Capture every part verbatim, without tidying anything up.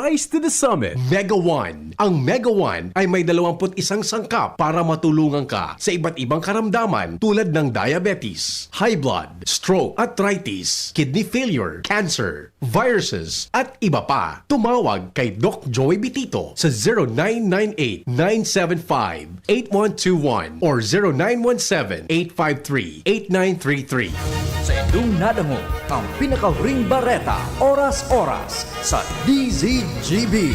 Rise to the summit. Mega One. Ang Mega One ay may dalawampu't isang sangkap para matulungan ka sa iba't ibang karamdaman tulad ng diabetes, high blood, stroke, arthritis, kidney failure, cancer, viruses, at iba pa. Tumawag kay Doc Joey Bitito sa zero nine nine eight, nine seven five, eight one two one or zero nine one seven, eight five three, eight nine three three. Sa inyong nadangog ang pinakahuring bareta, oras-oras, sa D Z G B.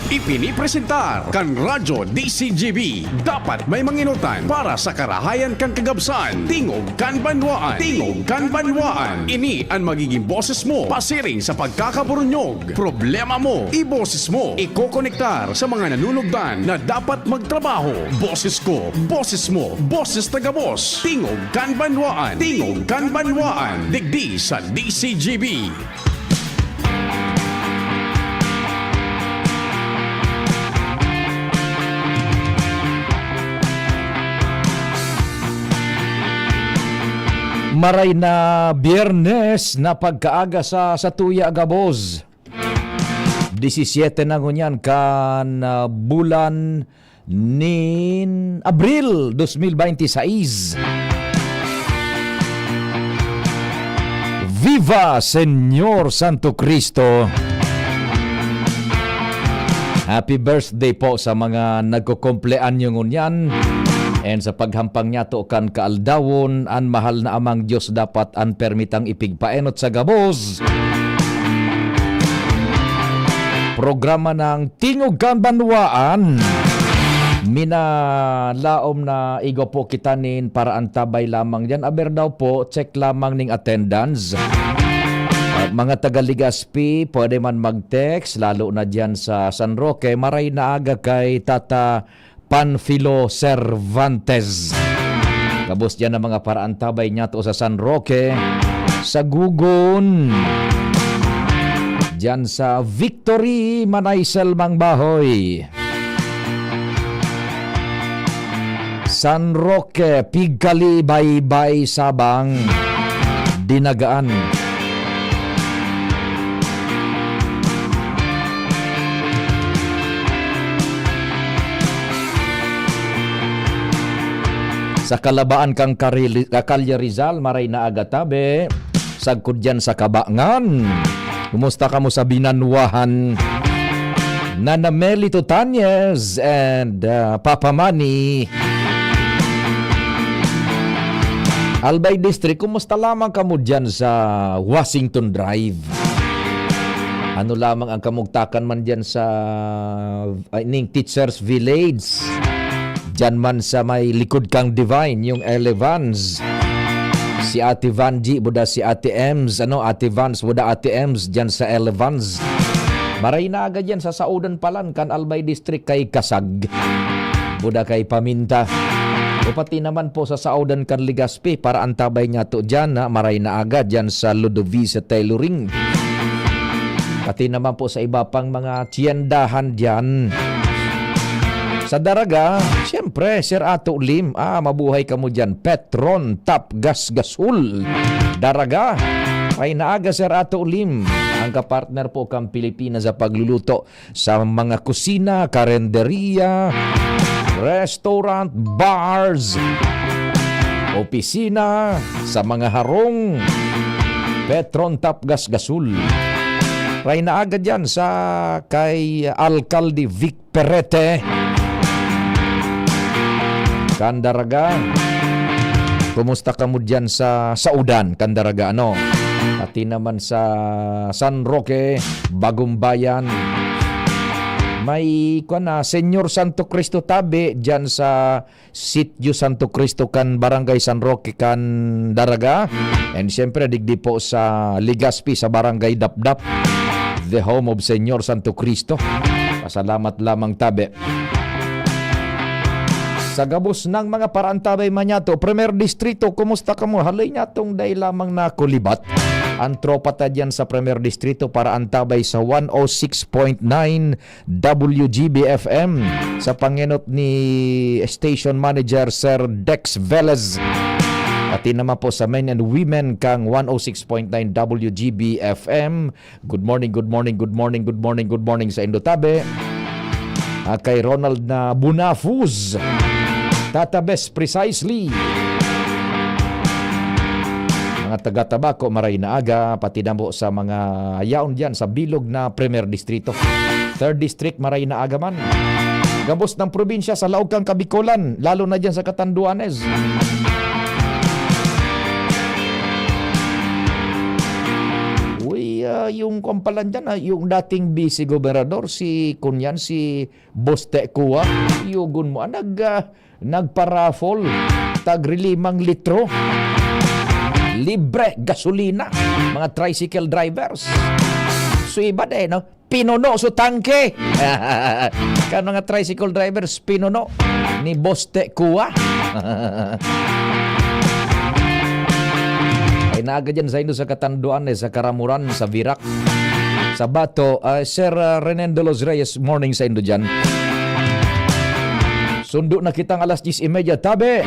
Ipinipresentar kan Radyo D C G B. Dapat may manginutan para sa karahayan kan kagabsan. Tingog kan banwaan. Tingog kan banwaan. Ini an magiging boses mo pasiring sa pagkakaburunyog. Problema mo, iboses mo. Ikokonektar sa mga nanunugdan na dapat magtrabaho. Boses ko, boses mo, boses ta gabos. Tingog kan banwaan. Tingog kan banwaan. Digdi sa D C G B. Maray na Biyernes na pagkaaga sa, sa tuya gabos. Disisiete na ngunyan kan, ah, bulan nin Abril dos mil bente seis. Viva Señor Santo Cristo! Happy birthday po sa mga nagkukumpleanyo ngunyan. And sa paghampang niyato kan kaaldawon, an mahal na Amang Dios dapat an permitang ipigpaenot sa gabos. Programa ng Tingog kan Banwaan. Minalaom na igwa po kita nin paraantabay lamang diyan. Aber daw po, check lamang ning attendance. Ah, mga taga Legazpi, pwede man mag-text, lalo na diyan sa San Roque. Maray na aga kay Tata Panfilo Cervantes. Gabos diyan ang mga paraantabay niyato sa San Roque, sa Gugon, diyan sa Victory, Manaysel, Mangbahoy. San Roque, Pigkali, Baybay, Sabang, Dinagaan. Sa kalabaan kan Karili-, Calle Rizal, maray na aga tabi. Sagkod diyan sa Cabangan. Kumusta kamo sa Binanwahan? Nana Meli Tutanyes and, ah, Papa Manny. Albay District, kumusta lamang kamo diyan sa Washington Drive? Ano lamang ang kamugtakan man diyan sa, ay, ning Teachers Village? Diyan man sa may likod kang Divine, yung Elevans. Si Ate Vanji, buda si Ate Ems, ano, Ate Vans, buda Ate Ems, diyan sa Elevans. Maray na aga diyan sa Saudan palan, kan Albay District kay Kasag. Buda kay Paminta. O pati naman po sa Saudan kan Legazpi, paraantabay niyato diyan, ha, maray na aga diyan sa Ludovice Tailoring. Pati naman po sa iba pang mga tiyendahan diyan. Sa Daraga, siyempre, Sir Ato Lim. Ah, mabuhay kamo diyan. Petron, Tap, Gas, Gasol. Daraga. Ay naaga, Sir Ato Lim. Ang kapartner po kang Pilipinas sa pagluluto sa mga kusina, karenderia, restaurant, bars, opisina, sa mga harong. Petron, Tap, Gas, Gasol. Ray naaga diyan sa kay Alcalde Vic Perete. Kan Daraga. Kumusta kamo diyan sa Saudan, kan Daraga, ano? Pati naman sa San Roque, Bagong Bayan. May, kuwan na, Señor Santo Cristo tabi diyan sa Sitio Santo Cristo kan Barangay San Roque kan Daraga. And siyempre, digdi po sa Legazpi, sa Barangay Dapdap, the home of Señor Santo Cristo. Pasalamat lamang tabi. Sa gabos ng mga paraantabay man niyato, Primer Distrito, kumusta kamo? Halay niyatong dai lamang nakulibat. Ang tropa ta diyan sa Primer Distrito, paraantabay sa one oh six point nine W G B F M sa pangenot ni Station Manager Sir Dex Velez. Pati naman po sa men and women kang one oh six point nine W G B F M. Good morning, good morning, good morning, good morning, good morning sa indo tabi. Ah, kay Ronald na Bunafus. Tata Best, precisely. Mga taga Tabaco, maray na aga, pati na po sa mga yaon dyan sa bilog na Primer Distrito. Third District, maray na aga man. Gabos ng probinsya sa laog kang Kabikolan, lalo na dyan sa Catanduanes. Uy, ah, yung kwan pala dyan, ah, yung dating vice gobernador, si, kunyan, si Boss Tekua, yugon mo, ah, nag, ah, nagpa-raffle, tagrilimang litro. Libre gasolina, mga tricycle drivers. So, iba din, no? Pinuno so tangke. Kan mga tricycle drivers, pinuno ni Boss Tekua. Ay, naaga dyan sa indo sa Catanduanes, sa Caramoran, sa Virac, sa Bato. Ah, Sir, ah, Renen de los Reyes, morning sa indo dyan. Sundo na kitang alas diyes y media, tabi.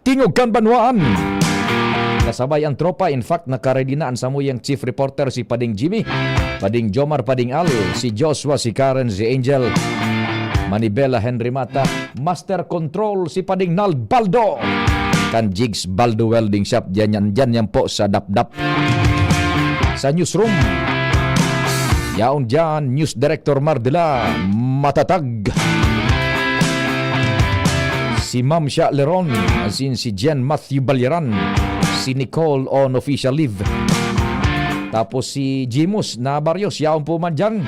Tingog kan Banwaan. Kasabay ang tropa. In fact, nakaredy na an samuyang chief reporter, si Pading Jimmy, Pading Jomar, Pading Al, si Joshua, si Karen, si Angel, Manibela, Henry Mata, Master Control, si Pading Nald Baldo. Kan Jigs Baldo Welding Shop, dyan yan, dyan yan po sa Dapdap. Sa newsroom, yaon dyan, News Director Mardela Matatag. Si Ma'am Sha Leron, as in si Jen Matthew Balyaran, si Nicole on official leave. Tapos si Jimus na Barrios, yaon po man dyan.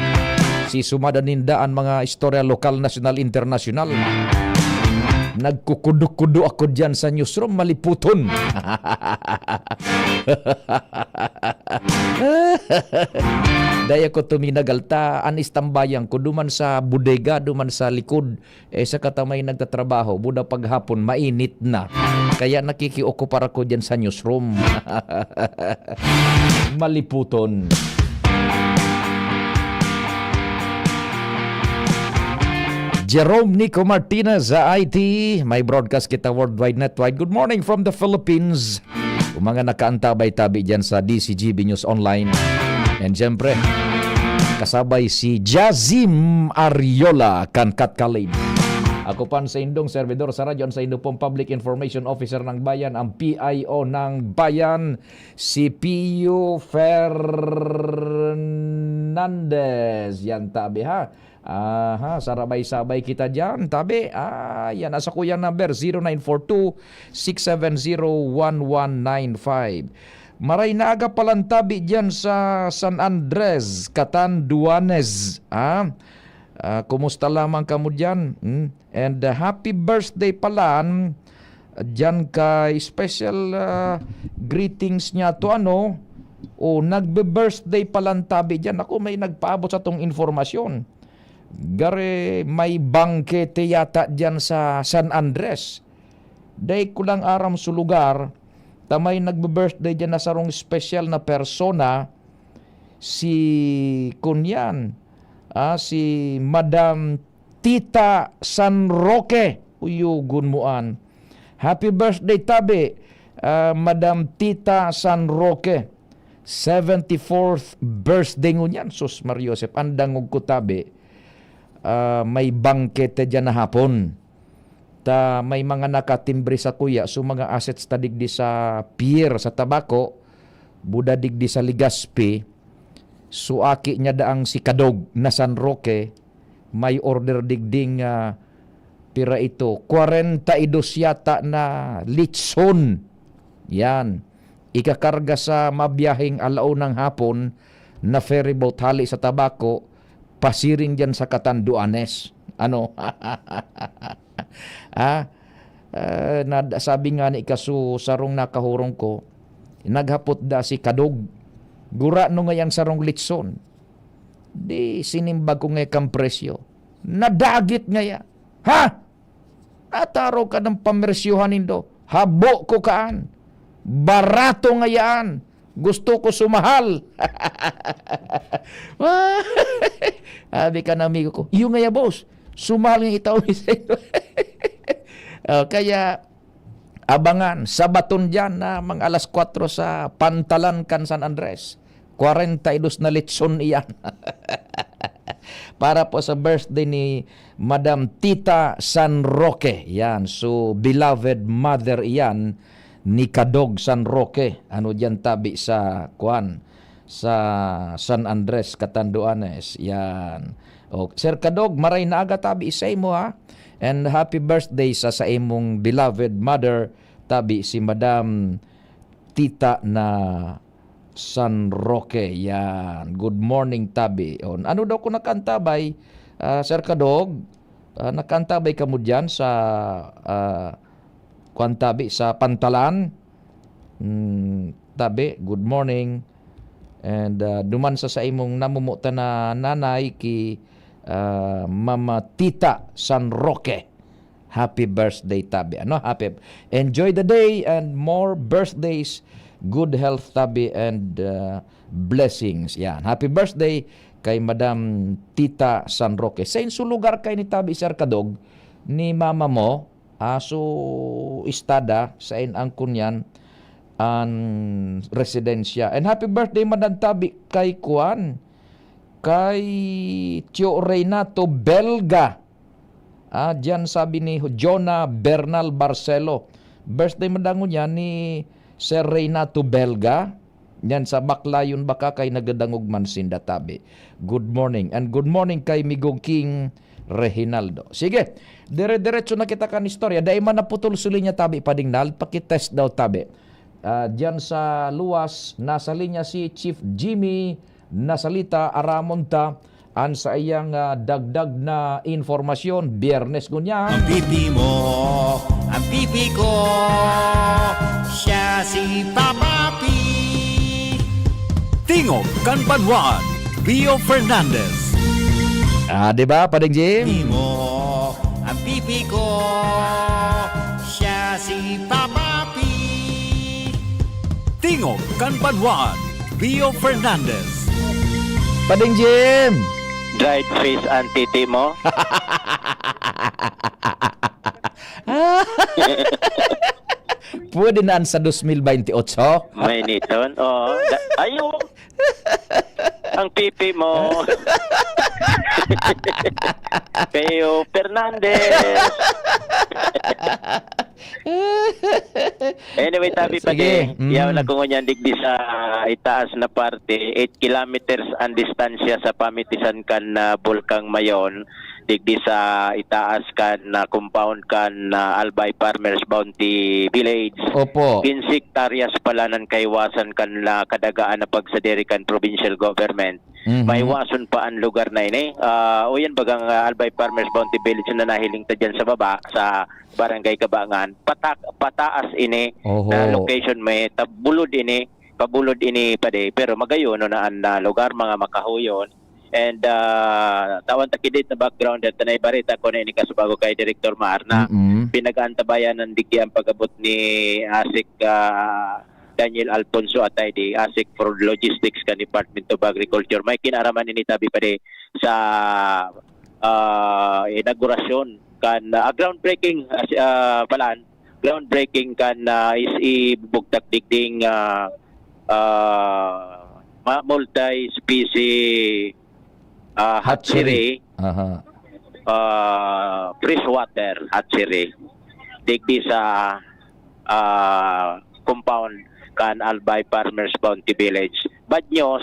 Si sumada ninda an mga istorya lokal, nasyonal, internasyonal. Nagkukudo-kudo ako dyan sa newsroom, maliputon. Dai ako tuminagal ta, an istambayan ko duman sa bodega, duman sa likod. Eh, saka ta may nagtatrabaho, buda paghapon, mainit na. Kaya nakikiokupar ako dyan sa newsroom. Maliputon. Jerome Nico Martinez sa I T, may broadcast kita worldwide netwide. Good morning from the Philippines. Kung mga nakaantabay tabi dyan sa D C G B News Online. And siyempre, kasabay si Jazim Ariola kan Cat College. Ako pan sa indong servidor sa radyo, sa indo pong Public Information Officer ng Bayan, ang P I O ng Bayan, si Pio Fernandez. Yan tabi ha. Aha, sarabay-sabay kita diyan, tabi. Ah, yan, asa ko yan number, zero nine four two, six seven zero, one one nine five. Maray na aga palan tabi diyan sa San Andres, Catanduanes. Ah, ah, kumusta lamang kamo diyan? Hmm? And, ah, happy birthday palan diyan kay special, ah, greetings niya to, ano? O, nagbe-birthday palan tabi diyan. Ako, may nagpaabot sa tong informasyon. Gare may bangkete yata diyan sa San Andres. Dai ko lang aram sa lugar, ta may nagbe-birthday diyan na sarong special na persona, si kunyan, ah, si Madam Tita San Roque. Uyugon mo an. Happy birthday, tabi, ah, Madam Tita San Roque. Seventy-fourth birthday ngunyan. Sus, Mario Joseph, ang dangog ko, tabi. Ah, may bangkete diyan na hapon. Ta may mga nakatimbre sa kuya, so mga assets ta digdi sa pier, sa Tabaco, buda digdi sa Legazpi. So, aki niya daang si Kadog na San Roque, may order digding, ah, pira ito, kwarenta y dos yata na litson. Yan. Ikakarga sa mabiyaheng alauna ng hapon na ferryboat hali sa Tabaco, pasiring diyan sa Catanduanes. Ano? Ah, ah, nad-, sabi nga ni kaso sarong nakahurong ko, naghapot da si Kadog, "Gurano ngayang sarong litson?" Di sinimbag ko nga kang presyo. Nadagit ngaya. Ha? Nataro ka ng pamersyohan nindo. Habo ko kaan. Barato ngayaan. Gusto ko sumahal. Sabi ka ng amigo ko, "Iyo ngaya, boss. Sumahal nga itao mi sa'yo." Oh, kaya, abangan, Sabaton diyan na mga alas kwatro sa pantalan kan San Andres. Kwarenta y dos na litson iyan. Para po sa birthday ni Madam Tita San Roque. Yan. So, beloved mother iyan ni Kadog San Roque. Ano diyan tabi sa, kuan? Sa San Andres, Catanduanes. Yan. O, Sir Kadog, maray na aga tabi sa imo, ha? And happy birthday sa, sa imong beloved mother, tabi si Madam Tita na San Roque. Yan. Good morning, tabi. On. Ano daw kung nakaantabay, ah, Sir Kadog? Ah, nakaantabay kamo diyan sa, ah, kuwan, tabi, sa pantalan? Hmm, tabi, good morning. And, ah, duman sa, sa imong namumutan na nanay ki, ah, Mama Tita San Roque. Happy birthday, tabi. Ano? Happy. Enjoy the day and more birthdays. Good health, tabi, and, ah, blessings. Yan. Happy birthday kay Madam Tita San Roque. Sa inso lugar kay ni tabi, Sir Kadog, ni mama mo, aso istada sa in ang kunyan an residensya. And happy birthday, Madam Tabi, kay kuan, kay Tio Renato Belga. Ah, diyan sabi ni Jonah Bernal Barcelo. Birthday man dangon yan ni Sir Renato Belga. Yan sa Baclayon baka kay nagadangog man sinda, tabi. Good morning. And good morning kay Migong King Reginaldo. Sige, dire-diretso na kita kan istorya. Dai man naputol sa linya, tabi, padingnal. Pakitest daw, tabi. Ah, diyan sa luwas, nasa linya si Chief Jimmy Nasalita. Aramon ta an saiyang, ah, dagdag na impormasyon. Biyernes ngunyan. Ang pipi mo, ang pipi ko, siya si Papa P. Tingog kan Banwaan, Rio Fernandez. Ah, di ba, Pading Jim? Pipi mo, ang pipi ko, siya si Papa P. Tingog kan Banwaan, Rio Fernandez. Pading Jim! Dried fish ang titi mo? Pwede na sa dos mil baynte otso? May niton? Oo. Da-, ayo! Ang pipi mo. Kayo, Fernandez. Anyway, tabi pa Sige. din, Mm. yaon ako ngunyan digdi sa itaas na parte, eight kilometers ang distansya sa pamitisan kan, ah, Bulkang Mayon, digdi sa itaas kan, ah, compound kan, ah, Albay Farmers Bounty Village. Opo. Quince hektaryas pala nan kaiwasan kan, ah, kadagaan na pagsadiri kan provincial government. Mhm. Maiwason pa ang lugar na ini. Ah, o yan bagang, ah, Albay Farmers Bounty Village na nahiling ta dyan sa baba, sa Barangay Kabangan. Pata-, pataas ini Oho. na location, may tabulod ini, pabulod ini pa di, pero magayon na ang, ah, lugar, mga makahoyon. And, ah, tawan ta kidit na background, at naibarita ko na ini kasubago kay Director Maar na Mm-mm. pinag-aantabayan ng digdi ang pag-abot ni Asik, ah, Daniel Alfonso Atayde, Asik for Logistics kan Department of Agriculture. May kinaraman ini tabi pa di sa, ah, inaugurasyon kan, ah, groundbreaking, ah, si, ah, palaan, groundbreaking kan, ah, is ibubugtak digding, ah, ah, ma-, multi-species, ah, Hatchery. hatchery, Aha. ah, freshwater hatchery. Digdi sa, ah, compound kan Albay Farmers Bounty Village. Bad news,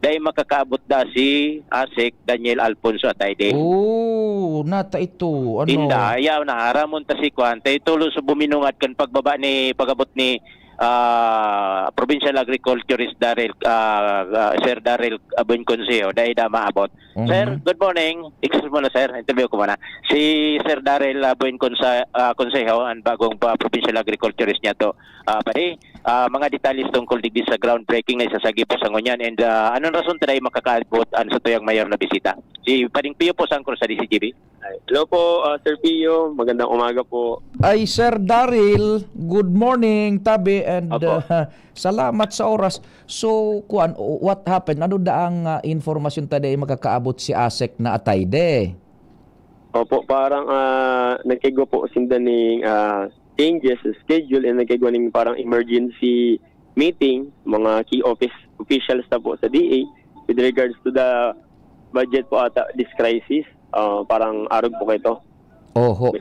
dai makakaabot da si Asik Daniel Alfonso Atayde. Oh, nata ito. Ano? Inda, ayaw na, haramon ta si Kwan. Tay tulo sa buminungad kan pagbaba ni, pag-abot ni, ah, Provincial Agriculturist Daryl, ah, ah, Sir Daryl Abon Consejo, dai da maabot. Mhm. Sir, good morning. Excuse muna, sir. Interview ko muna. Si Sir Daryl, ah, Buen Consa-, ah, Consejo, ang bagong pa-, provincial agriculturist niya to. Ah, padi, ah, mga detalles tungkol digdi sa groundbreaking na isasagip sa ngunyan. And, ah, anong rason tayo makakaabot ang sa tuyang mayor na bisita? Si Pading Pio po, Sangkor sa D C G B. Ay, hello po, ah, Sir Pio. Magandang umaga po. Ay, Sir Daryl, good morning, tabi, and, Apo. ah, salamat sa oras. So, kuan, o, what happened? Ano da ang, ah, informasyon ta di makakaabot si Asek na Atayde? Opo, parang, ah, nagkigwa po sinda ni, ah, changes sa schedule and nagkagwa ning parang emergency meeting, mga key office officials na po sa D A with regards to the budget po ata this crisis. Ah, parang arog po kayo to. Oho.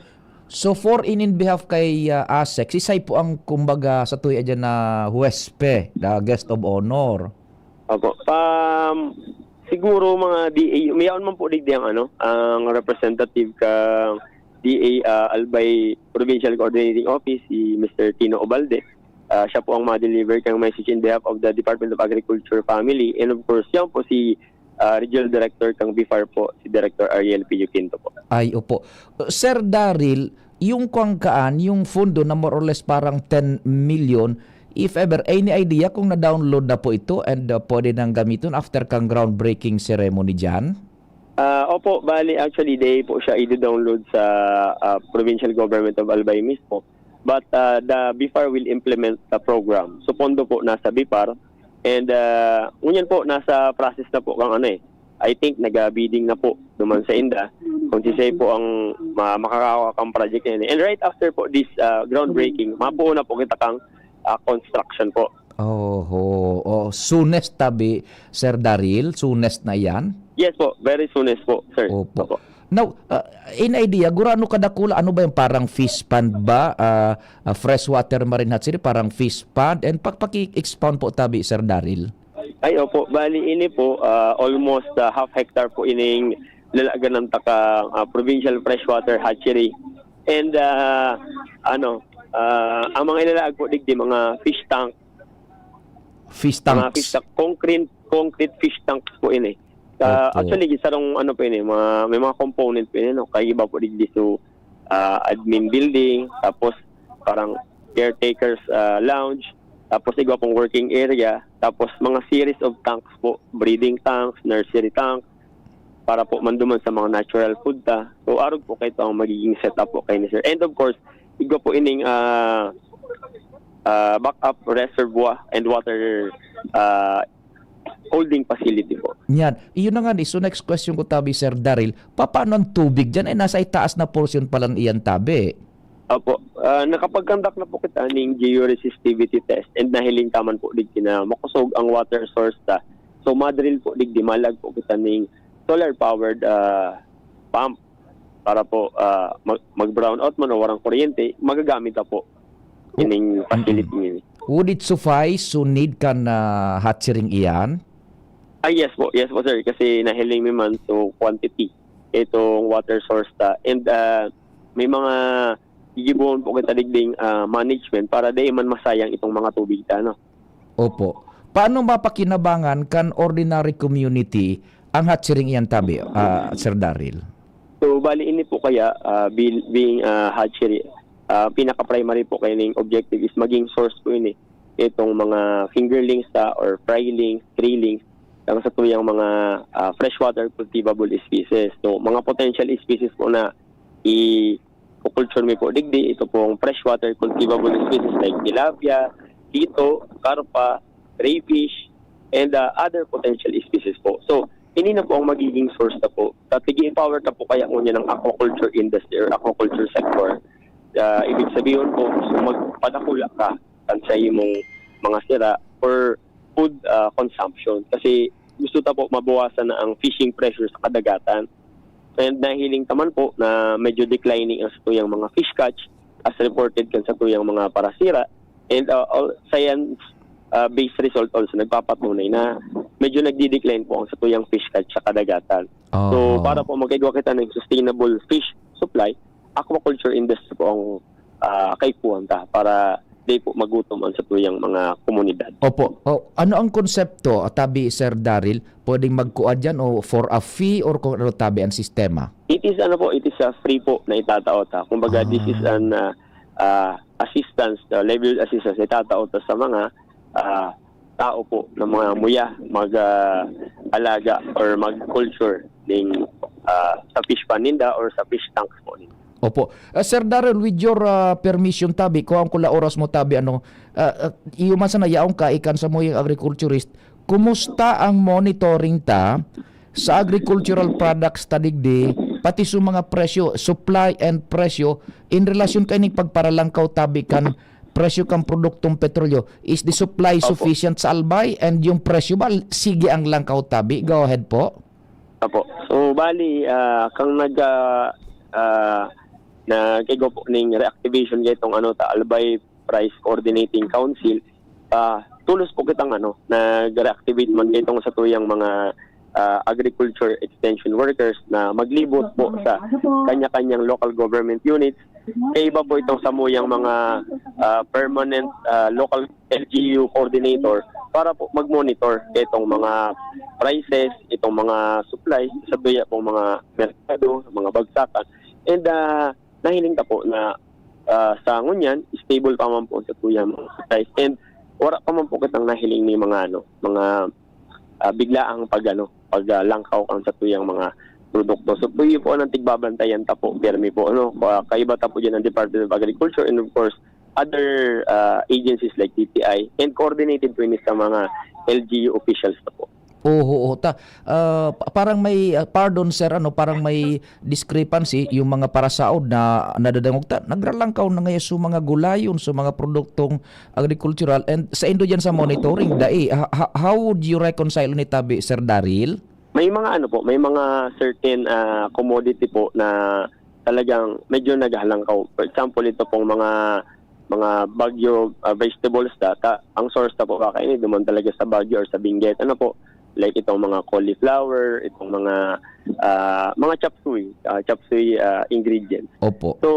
So, for in, in behalf kay uh, ASEC, si Sai po ang, kumbaga, sa tuya dyan na huwespe, the guest of honor. Opo. Um, siguro mga D A, mayaon man po digdi ang ano, ang representative ka D A, ah, Albay Provincial Coordinating Office, si Mister Tino Obalde. Ah, siya po ang ma-deliver kang message in behalf of the Department of Agriculture family. And of course, siya po si ah, Regional Director kang BIFAR po, si Director Ariel Pio Quinto po. Ay, opo. Sir Daryl, yung kuwang kaan, yung fundo na more or less parang ten million, if ever, any idea kung na-download na po ito and uh, pwede nang gamiton after kang groundbreaking ceremony dyan? Ah, opo, bali actually day po siya i-download sa ah, Provincial Government of Albay mismo. But ah, the BIFAR will implement the program. So pondo po nasa BIFAR and ah, ngunyan po nasa process na po kang ano eh. I think naga-bidding na po duman sa inda kung si Sai po ang ma- makakawa kang project na yun. And right after po this ah, groundbreaking, mapuo na po kita kang ah, construction po. Oho. Oh, soonest tabi, Sir Daryl? Soonest na yan? Yes po, very soonest po, sir. Opo. Now, uh, in idea, gurano kadakula, ano ba yung parang fish pond ba? Uh, uh, freshwater marine hatchery, parang fish pond? And pag paki-expound po tabi, Sir Daryl. Ay, opo. Bali, ini po, ah, almost ah, half hectare po ining lalagan ng taka ah, provincial freshwater hatchery. And ah, ano, ah, ang mga ilalaag po digdi, mga fish tank, Fish mga fish tanks. tank, concrete, concrete fish tanks po ini. Ah, Opo. Actually, sarong ano po ini, mga, may mga component po ini, no? Kaya iba po digdi so ah, admin building, tapos parang caretakers ah, lounge, tapos igwa pong working area, tapos mga series of tanks po, breeding tanks, nursery tank, para po manduman sa mga natural food ta. So arog po kayo ang magiging setup po kayo ni sir. And of course, igwa po ining ah ah, backup reservoir and water ah, holding facility po. Yan. Iyon na nga ni. So next question ko tabi, Sir Daryl, paano ang tubig dyan? Eh, nasa itaas na portion pala iyan tabi. Opo. Ah, nakapag-conduct na po kita ning georesistivity test and nahiling taman po digdi na makusog ang water source ta. So madrill po digdi, malag po kita ning solar powered ah, pump para po ah, mag- mag-brown out man o warang kuryente, magagamit na po ining facility niyo. Would it suffice to need kan ah, hatchery iyan? Ah, yes po, yes po sir, kasi nahiling mi man so quantity itong water source ta. And ah, may mga gigibuhon po kita digding ah, management para di man masayang itong mga tubig ta, no? Opo. Paano mapakinabangan kan ordinary community ang hatchery iyan tabi, ah, Sir Daryl? So bali ini po kaya ah, bil- being ah, hatchery, ah, pinaka-primary po kaya ning objective is maging source po ini itong mga fingerlings ta or frylings, treelings, ang sa tuyang mga ah, freshwater cultivable species. So mga potential species po na i-culture mi po digdi, ito pong freshwater cultivable species like tilapia, hito, carpa, crayfish, and ah, other potential species po. So ini na po ang magiging source na po. Tatigi empower na po kaya ngunyan ng aquaculture industry or aquaculture sector. Ah, ibig sabihin po, gusto magpadakula ka kan sa imong mga sira for food ah, consumption. Kasi gusto ta po mabawasan na ang fishing pressure sa kadagatan. And nahiling taman po na medyo declining ang satuyang mga fish catch as reported kan satuyang mga parasira. And ah, all science ah, based result also nagpapatunay na medyo nagdi-decline po ang satuyang fish catch sa kadagatan. So Aha. para po makaigwa kita ng sustainable fish supply, aquaculture industry po ang ah, kaipuhan ta para di po magutom ang satuyang mga komunidad. Opo. Oh, ano ang konsepto, tabi, Sir Daryl? Pwedeng magkuha dyan o for a fee or kung ano tabi ang sistema? It is ano po, it is a free po na itatao ta. Kumbaga Ah. this is an ah, ah, assistance, uh, level assistance na itatao ta sa mga ah, tao po na mga muya mag ah, alaga or mag-culture ning ah, sa fish pond ninda or sa fish tanks po ninda. Opo. Ah, Sir Daryl, with your ah, permission tabi, kuhaan ko la oras mo tabi, ano, ah, ah, iyo man sana yaong kaikan sa muyang agriculturist, kumusta ang monitoring ta sa agricultural products ta digdi pati sa mga presyo, supply and presyo, in relasyon kaining pagparalangkaw tabi kan presyo kan produktong petrolyo, is the supply Opo. sufficient sa Albay and yung presyo ba, sige ang langkaw tabi? Go ahead po. Opo. So, bali, ah, kang nag, ah, ah, nag-igo po ning reactivation kaitong ano, ta Albay Price Coordinating Council, ah, tulos po kitang ano, nag-reactivate man kaitong sa tuyang mga, ah, agriculture extension workers na maglibot po sa kanya-kanyang local government units. Kaya iba po itong samuyang mga, ah, permanent, ah, local L G U coordinator para po mag-monitor itong mga prices, itong mga supply sa tuya pong mga merkado, mga bagsakan. And, ah, nahiling ta po na, ah, sa ngunyan, stable pa man po sa tuyang mga price. And wala pa man po kitang nahiling ni mga, ano, mga, ah, biglaang pag, ano, pag, ah, langkaw kan sa tuyang mga produkto. So, po, yun po ang tigbabantayan ta po, pirmi po, ano. Ah, kaiba ta po dyan ang Department of Agriculture and, of course, other, ah, agencies like D T I and coordinated po ini sa mga L G U officials na po. Oho, oho. Ta, ah, pa parang may, ah, pardon sir, ano, parang may discrepancy yung mga parasaod na nadadangog ta. Nagralangkaw na ngayon sa mga gulayon, sa mga produktong agrikultural and sa indo diyan sa monitoring, dai. Ha ha how would you reconcile ini tabi, Sir Daryl? May mga ano po, may mga certain, ah, commodity po na talagang medyo naghalangkaw. For example, ito pong mga mga Baguio, ah, vegetables data, ang source na po kakaini duman talaga sa Baguio or sa Benguet. Ano po, like itong mga cauliflower, itong mga, ah, mga chop suey, ah, chop suey, ah, ingredients. Opo. So,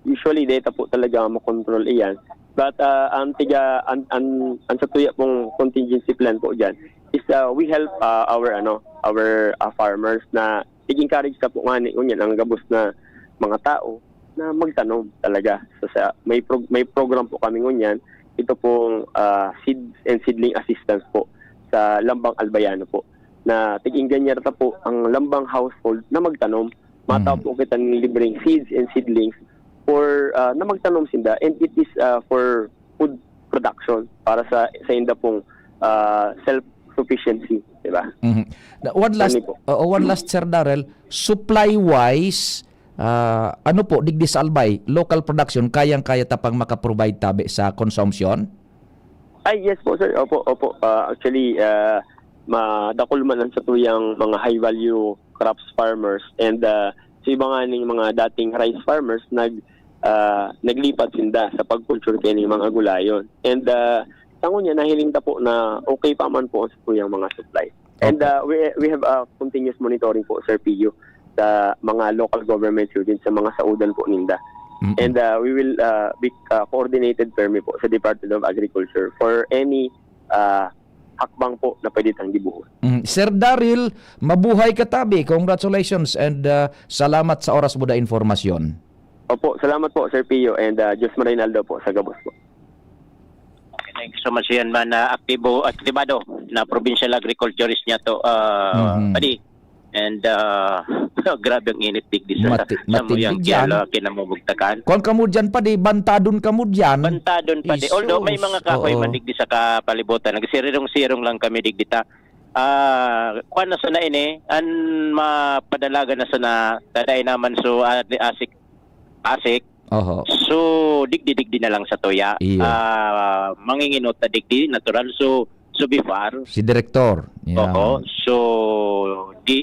usually, data po talaga makontrol iyan. But, ah, ang tiga, ang, ang, ang sa tuya pong contingency plan po dyan is, ah, we help, ah, our, ano, our, ah, farmers na nag-encourage sa po nga ni, ngunyan, ang gabos na mga tao na magtanom talaga. So, sa, may prog-, may program po kami ngunyan, ito pong, ah, seeds and seedling assistance po sa Lambang Albayano po, na tig-enganyan ta po ang Lambang household na magtanom. Matao Mm. po kita ng libreng seeds and seedlings for, ah, na magtanom sinda, and it is, ah, for food production para sa, sa inda pong, ah, self-sufficiency, di ba? Mhm. Na, one last, Tony po. Oo, one last, Sir Darrell, supply-wise, ah, ano po, digdi sa Albay, local production, kayang-kaya ta pang maka-provide tabi sa consumption? Ay, yes po, sir. Opo, opo. Ah, actually, ah, madakul man ang satuyang mga high value crops farmers and, ah, sa iba nga ning mga dating rice farmers nag, ah, naglipat sinda sa pag-culture kaining mga gulayon. And, ah, sa ngunyan, nahiling ta po na okay pa man po ang satuyang mga supply. And, Opo. ah, we, we have a continuous monitoring po, Sir Pio, sa mga local government units, sa mga saudan po ninda. Mm-mm. And, ah, we will, ah, be, ah, coordinated permi po sa Department of Agriculture for any, ah, hakbang po na pwede tang gibuhon. Mm. Sir Daryl, mabuhay ka tabi. Congratulations and, ah, salamat sa oras mo da impormasyon. Opo, salamat po, Sir Pio, and, ah, Diyos Marinaldo po sa gabos po. Okay, thank you so much, yan man, ah, aktibo, aktibado na provincial agriculturist niya to, ah, Mhm. Padi. And, ah, grabe ang init digdi sa, Mati-, sa muyang matindi dyan. Kiala, kinamumugtakan. Kwan kamo dyan, Padi, bantadon kamo dyan. Bantadon, Padi. Although may Isus, mga kahoy oo. man digdi sa kapalibutan, nagsirirong-sirong lang kami digdi ta. Ah, kwan na sana ini, an mapadalagan na sana, taday naman so, ah, di asik, asik. Oho. So, digdi-digdi na lang sa tuya. Iyo. Ah, manginginot na digdi, natural. So, so before. Si Direktor. Yeah. Oo. So, di,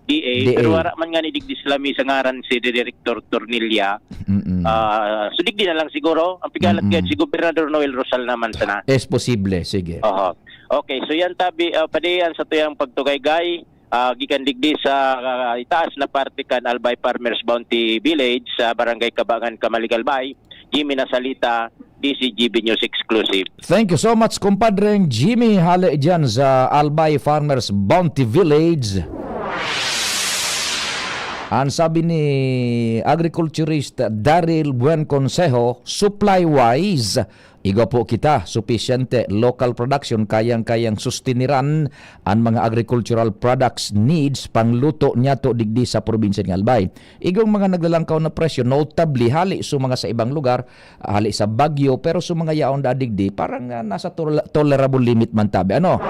D A, D A. Pero wala man nga ni digdi sa lami sa ngaran si Direktor Tornilla. Mm-mm. Ah, so, digdi na lang siguro. Ang pigalat Mm-mm. yan, si Gobernador Noel Rosal naman sana. Es posible, sige. Oho. Okay, so yan tabi, ah, padi, ang sa tuyang pagtugaygay, ah, gikan digdi sa, ah, itaas na parte kan Albay Farmers Bounty Village sa Barangay Kabangan, Camalig, Albay, Jimmy Nasalita, D C G B News Exclusive. Thank you so much, kumpadreng Jimmy, hale dyan sa Albay Farmers Bounty Village. Ang sabi ni agriculturist Daryl Buen Consejo, supply-wise, igwa po kita, supisyente, local production, kayang-kayang sustiniran an mga agricultural products needs pangluto niyato digdi sa probinsya nin Albay. Igong mga naglalangkaw na presyo, notably, hali sa mga sa ibang lugar, hali sa Baguio, pero sa mga yaon da digdi, parang, ah, nasa tol-, tolerable limit man tabi. Ano?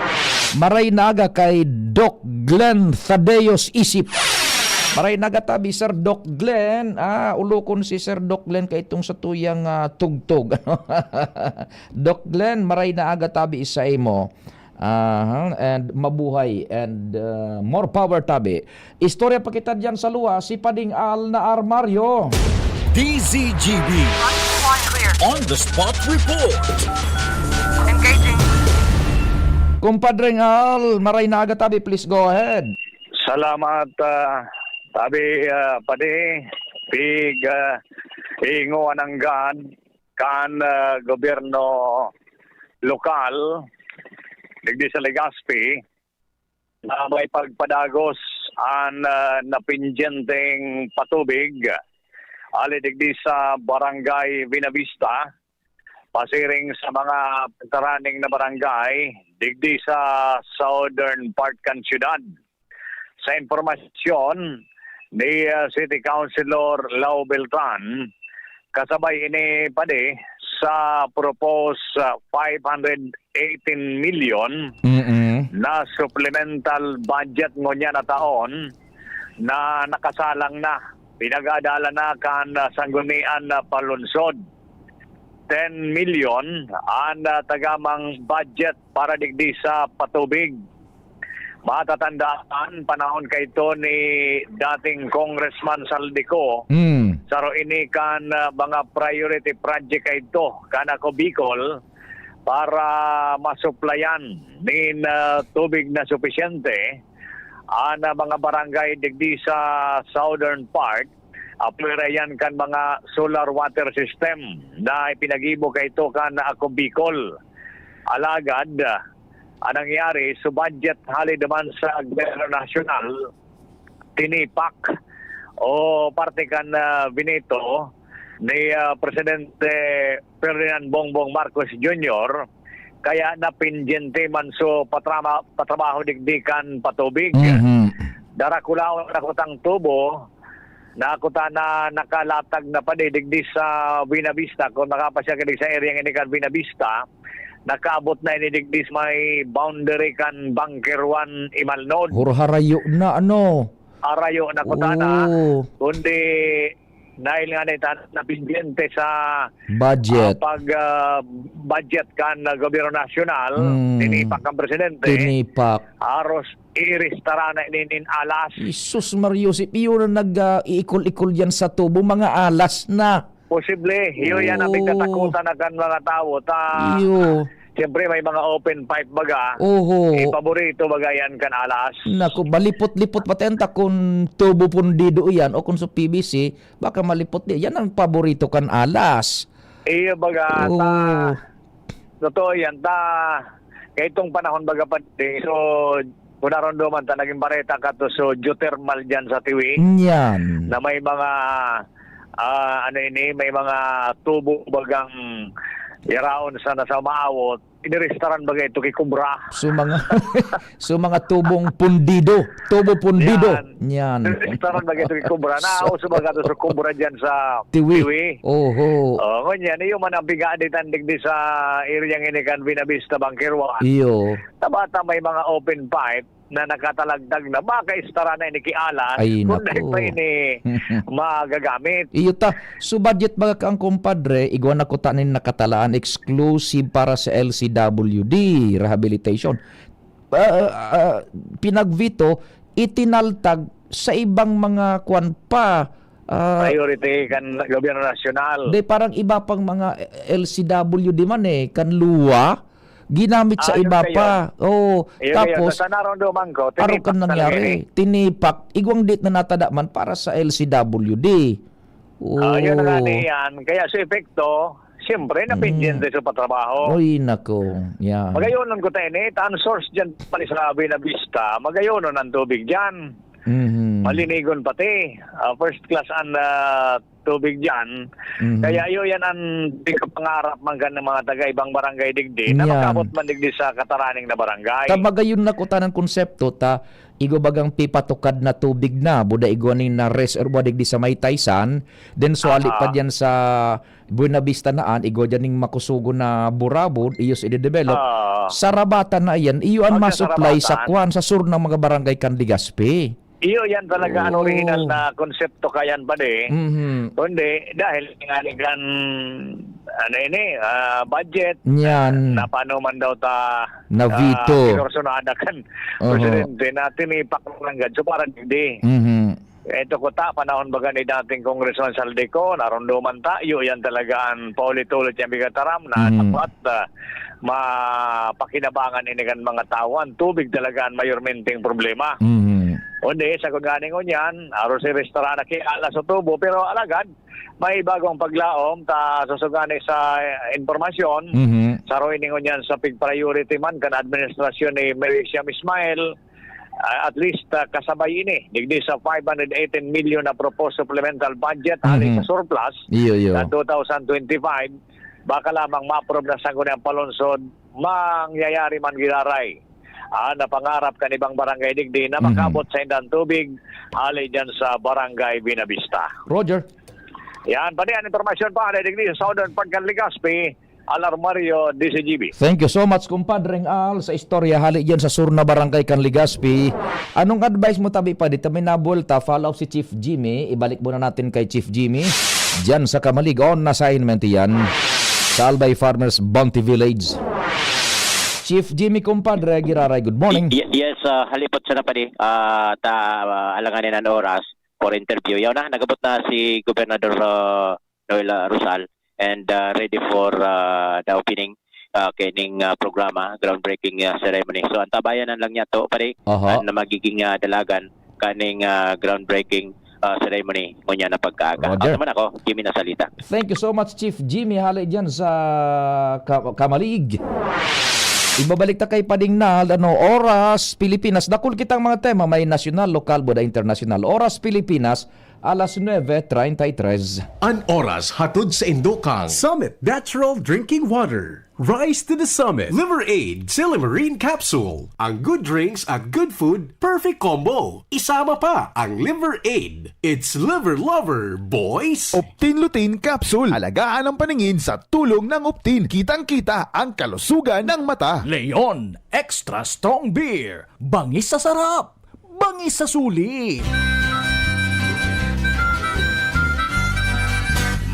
Maray na aga kay Doc Glenn Thaddeus Isip. Maray na aga tabi, Sir Doc Glenn. Ah, ulokon si Sir Doc Glenn kaitong satuyang, ah, tugtog. Doc Glenn, maray na aga tabi sa imo. Aha, and mabuhay and, ah, more power tabi. Istorya pa kita diyan sa luwa, si Pading Al na Armario. D Z G B on the spot report. Engaging. Kumpadreng Al, maray na aga tabi, please go ahead. Salamat, ah, tabi, ah, padi, pig, ah, ingo ananggad kan, ah, gobyerno lokal, digdi sa Legazpi, na may pagpadagos an, ah, napindyenteng patubig, ali digdi sa Barangay Buenavista, pasiring sa mga pagtaraning na barangay, digdi sa southern part kan syudad. Sa impormasyon ni, ah, City Councilor Lau Beltran, kasabay ini padi sa proposed, ah, five hundred eighteen million Mm-mm. na supplemental budget ngunyan na taon na nakasalang na, pinag-aadalan na kan, ah, Sanggunian na Panlungsod. Ten milyon an, ah, tagamang budget para digdi sa patubig. Matatandaan, panahon kaito ni dating Congressman Zaldy Co, Hmm. saro ini kan, ah, mga priority project kaito kan Ako Bicol para masuplayan nin, ah, tubig na supisyente an, ah, mga barangay digdi sa southern part, apwera yan kan mga solar water system na ipinagibo kaito kan Ako Bicol. Alagad, ah, ang nangyari, so budget hali naman sa gobyerno nasyonal, tinipak o parte kan, ah, binito ni, ah, Presidente Ferdinand Bongbong Marcos Junior, kaya napindyente man so patrama-, patrabaho digdi kan patubig. Mhm. Darakulaon na kutang tubo, na kuta na nakalatag na padi digdi sa Buenavista. Kung nakapasya ka digdi sa area nga ini kan Buenavista, nakaabot na ini digdi sa may boundary kan Bunker One Imalnod. Hurharayo na, ano? Arayo na kuta na. Oo. Kundi dahil nga na itan na pendyente sa, Budget. ah, pag, ah, budget kan, ah, gobyerno nasyonal, Mm. tinipak ang presidente. Tinipak. Aros, iiristara na inin alas. Jesus Mario, si Pio na nag, ah, iikol-ikol yan sa tubo, mga alas na. Posible. Iyo yan ang Oo. pigtatakutan na kan mga tawo. Ta, Iyo. siyempre, may mga open pipe baga. Oho. Eh, paborito baga yan kan alas. Naku, balipot-lipot pati ang takon tubo pundido iyan o kung sa P V C, baka malipot di. Yan ang paborito kan alas. Iyo baga, Oo. ta, totoo yan. Ta, kaya itong panahon baga pa, eh, so, kung naramdaman ta, naging bareta ka to, so, geothermal dyan sa Tiwi, Yan. na may mga, ah, ano ini, may mga tubo bagang yaraon sa nasa umaawot, inirestaran baga ito kay Cobra. So, mga, so, mga tubong pundido. Tubo pundido. Yan. Yan. Inirestaran baga ito kay Cobra. Nauso baga ito sa Cobra dyan sa Tiwi. Tiwi. Oho. Oh, ngunyan, iyo man ang pigaditan digdi sa area nga ini kan Buenavista, Bunker One. Iyo. Tabata may mga open pipe na nakatalagtag na, baka istara na ini ki alas, Ay, kung naku. dahil pa ini magagamit. Iyo ta, so budget baga ka ang kumpadre, igwa na kuta nin nakatalaan exclusive para sa L C W D rehabilitation. Ah, ah, pinagvito, itinaltag sa ibang mga kwan pa, ah, Priority kan gobyerno nasyonal. Di, parang iba pang mga L C W D man eh, kan luwa, ginamit sa Ah, yun iba kayo. pa. Oo, Yun kayo. tapos, Sa naramdaman ko, arog kan tinipak talaga nangyari. eh. Tinipak, igwang dit na natada man para sa L C W D. Ah, yun na nga Oo. na yan. Kaya sa epekto, siyempre, Mm. napindyente sa patrabaho. Uy, nako. Yan. Magayonon ko tayo, eh. Tan source dyan pala sa Buena Vista. Magayonon ang tubig dyan. Mhm. Malinigon pati. Ah, first class ang, ah, tubig dyan. Mhm. Kaya yun yan ang di ko pangarap man kan ng mga taga ibang barangay digdi na Yan. makabot man digdi sa kataraning na barangay. Ta magayon na kuta ng konsepto, ta igwa bagang pipatukad na tubig na, buda igwa nin na reservoir digdi sa may Taysan, then swali Aha. pa diyan sa Buena Vista naan, igwa diyan ning makusugo na burabod, iyo sa i-develop. Ah. Sa Rabatan na iyan, iyo ang Ah, sa masupply sa Rabatan. kwan, sa sur ng mga barangay kan Legazpi. Iyo yan talaga ang Oo. original na konsepto kayan, padi. Mhm. Kundi dahil nga ni kan, ano ini, ah, budget, Yan. na paano man daw ta Na-veto. ah, pinorsunada kan Oho. presidente na tinipak lang gad. So, parang hindi. Mhm. Ito ko ta, panahon baga ni dating Congressman Saldico, narunduman ta, iyo yan talaga ang paulit-ulit yang bigataram na Mhm. dapat ah, mapakinabangan ini kan mga tao. Ang tubig talaga ang mayormenteng problema. Mhm. Kundi, sa kung ganing ngunyan, aro si restaurant na kiala sa tubo, pero alagad, may bagong paglaom, ta susugani sa eh, impormasyon, Mhm. sa roy ni ngunyan sa pig priority man, kan administrasyon ni Meriam Ismail, ah, at least ah, kasabay ini, digdi sa five hundred eighteen million na proposed supplemental budget, hali Mhm. sa surplus, Iyo, iyo. sa two thousand twenty-five, baka lamang ma-approve na sa ngunyan palunsod, mangyayari man giraray. Ah, napangarap kan ibang barangay digdi na Mhm. makabot sa indang tubig, hali dyan sa Barangay Buenavista. Roger. Yan, padi ang impormasyon pa, hali digdi sa Southern Pagkan Legazpi, Alarmario, D C G B. Thank you so much, kumpadreng Al, sa istorya hali dyan sa sur na barangay kan Legazpi. Anong advice mo, tabi pa? Dito may nabuelta, follow up si Chief Jimmy. Ibalik muna natin kay Chief Jimmy dyan sa Camalig. On assignment yan sa Albay Farmers Bounty Village. Chief Jimmy, kumpadre, giraray, good morning. Y- yes, ah, halipot sana, padi, ah, ta ah, alanganin an oras for interview. Yaw na, nagabot na si Gobernador ah, Noel ah, Rosal and ah, ready for ah, the opening ah, kining ah, programa, groundbreaking ah, ceremony. So, antabayanan lang niya to, padi, Aha. na magiging ah, dalagan kaning ah, groundbreaking ah, ceremony ngunyan na pagkaaga. Roger. Ako naman ako, Jimmy Nasalita. Thank you so much, Chief Jimmy. Hali dyan sa Ka- Camalig. Ibabalik ta kay Pading Nald, ano, Oras Pilipinas. Dakul kitang mga tema, may nasyonal, lokal, buda internasyonal. Oras Pilipinas, alas nuebe treinta y tres. An oras hatod sa indokang Summit Natural Drinking Water. Rise to the Summit. Liver Aid, Silimarine Capsule. Ang good drinks at good food, perfect combo. Isama pa ang Liver Aid. It's Liver Lover, boys! Optin Lutein Capsule. Alagaan ang paningin sa tulong ng Optin. Kitang-kita ang kalusugan ng mata. Leon Extra Strong Beer. Bangis sa sarap. Bangis sa sulit.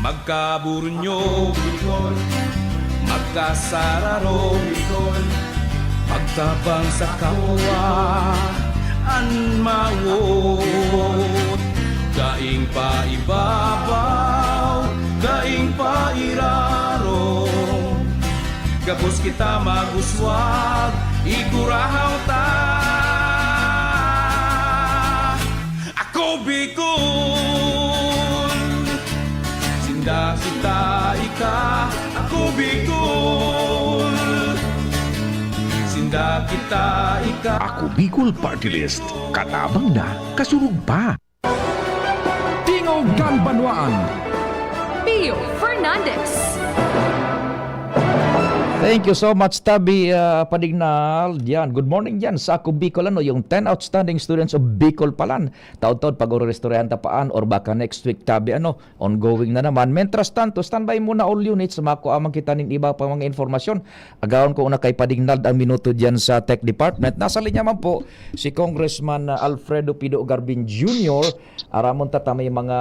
Magkaburunyo, Bicol. Magkasararo, Bicol. Magtabang sa kapwa, an mawot. Daing paibabaw, daing pairarom. Gabos kita mag-uswag, igurahaw ta. Ako Bicol, sinda kita ika. Ako Bicol, sinda kita ika. Ako Bicol Party List. Katabang na, kasurog pa. Tingog kan Banwaan. Pio Fernandez. Thank you so much, Tabi uh, Padignal. Yan. Good morning dyan sa Ako Bicol. Ano, yung ten outstanding students of Bicol Palan. Taod-taod, pag-orestorehan tapaan or baka next week, Tabi, ano, ongoing na naman. Mentras tanto, standby muna all units. Makuha man kita nin iba pa mga informasyon. Agawon ko una kay Padignal ang minuto dyan sa Tech Department. Nasa linya man po si Congressman uh, Alfredo Pido Garbin Junior. Aramon ta ta may mga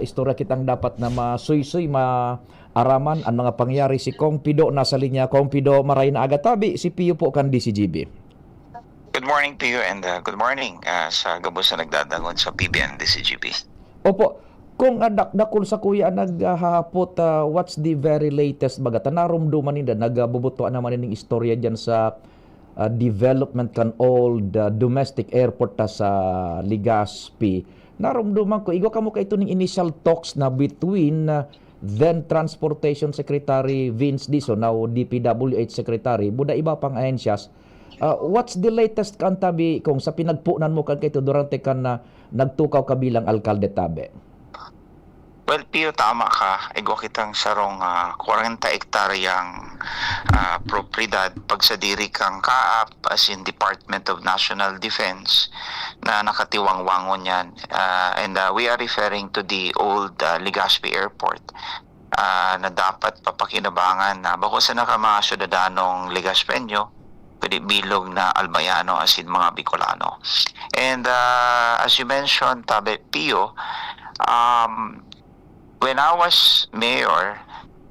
istorya kitang dapat na masuysoy, maaraman an mga pangyayari. Si Kong Pido nasa linya. Kong Pido, maray na aga tabi. Si Pio po kan D C G B. Good morning to you and uh, good morning uh, sa gabos na nagdadangon sa P B N D C G B. Opo. Kung adak dakul sa kuya naghahapot, uh, what's the very latest baga? Ta narumduman ninda, nagbubuto naman ning istorya dyan sa uh, development kan old uh, domestic airport ta sa Legazpi. Narumduman ko, igwa kamo kay ito ning initial talks na between uh, then Transportation Secretary Vince Dizon, now D P W H Secretary, buda iba pang ahensyas. Uh, what's the latest kan tabi kung sa pinagpunan mo kan kaito durante kan uh, nagtukaw ka bilang alkalde tabi? Well, Pio, tama ka. Igwa kitang sarong ah, kwarenta hektaryang ah, propiedad pagsadiri kang kaap, as in Department of National Defense, na nakatiwangwangon yan. Ah, and ah, we are referring to the old ah, Legazpi Airport ah, na dapat papakinabangan na bako sa naka mga syudadanong Legazpeño, kundi bilog na Albayano asin mga Bicolano. And, ah, as you mentioned, Tabe Pio, um, when I was mayor,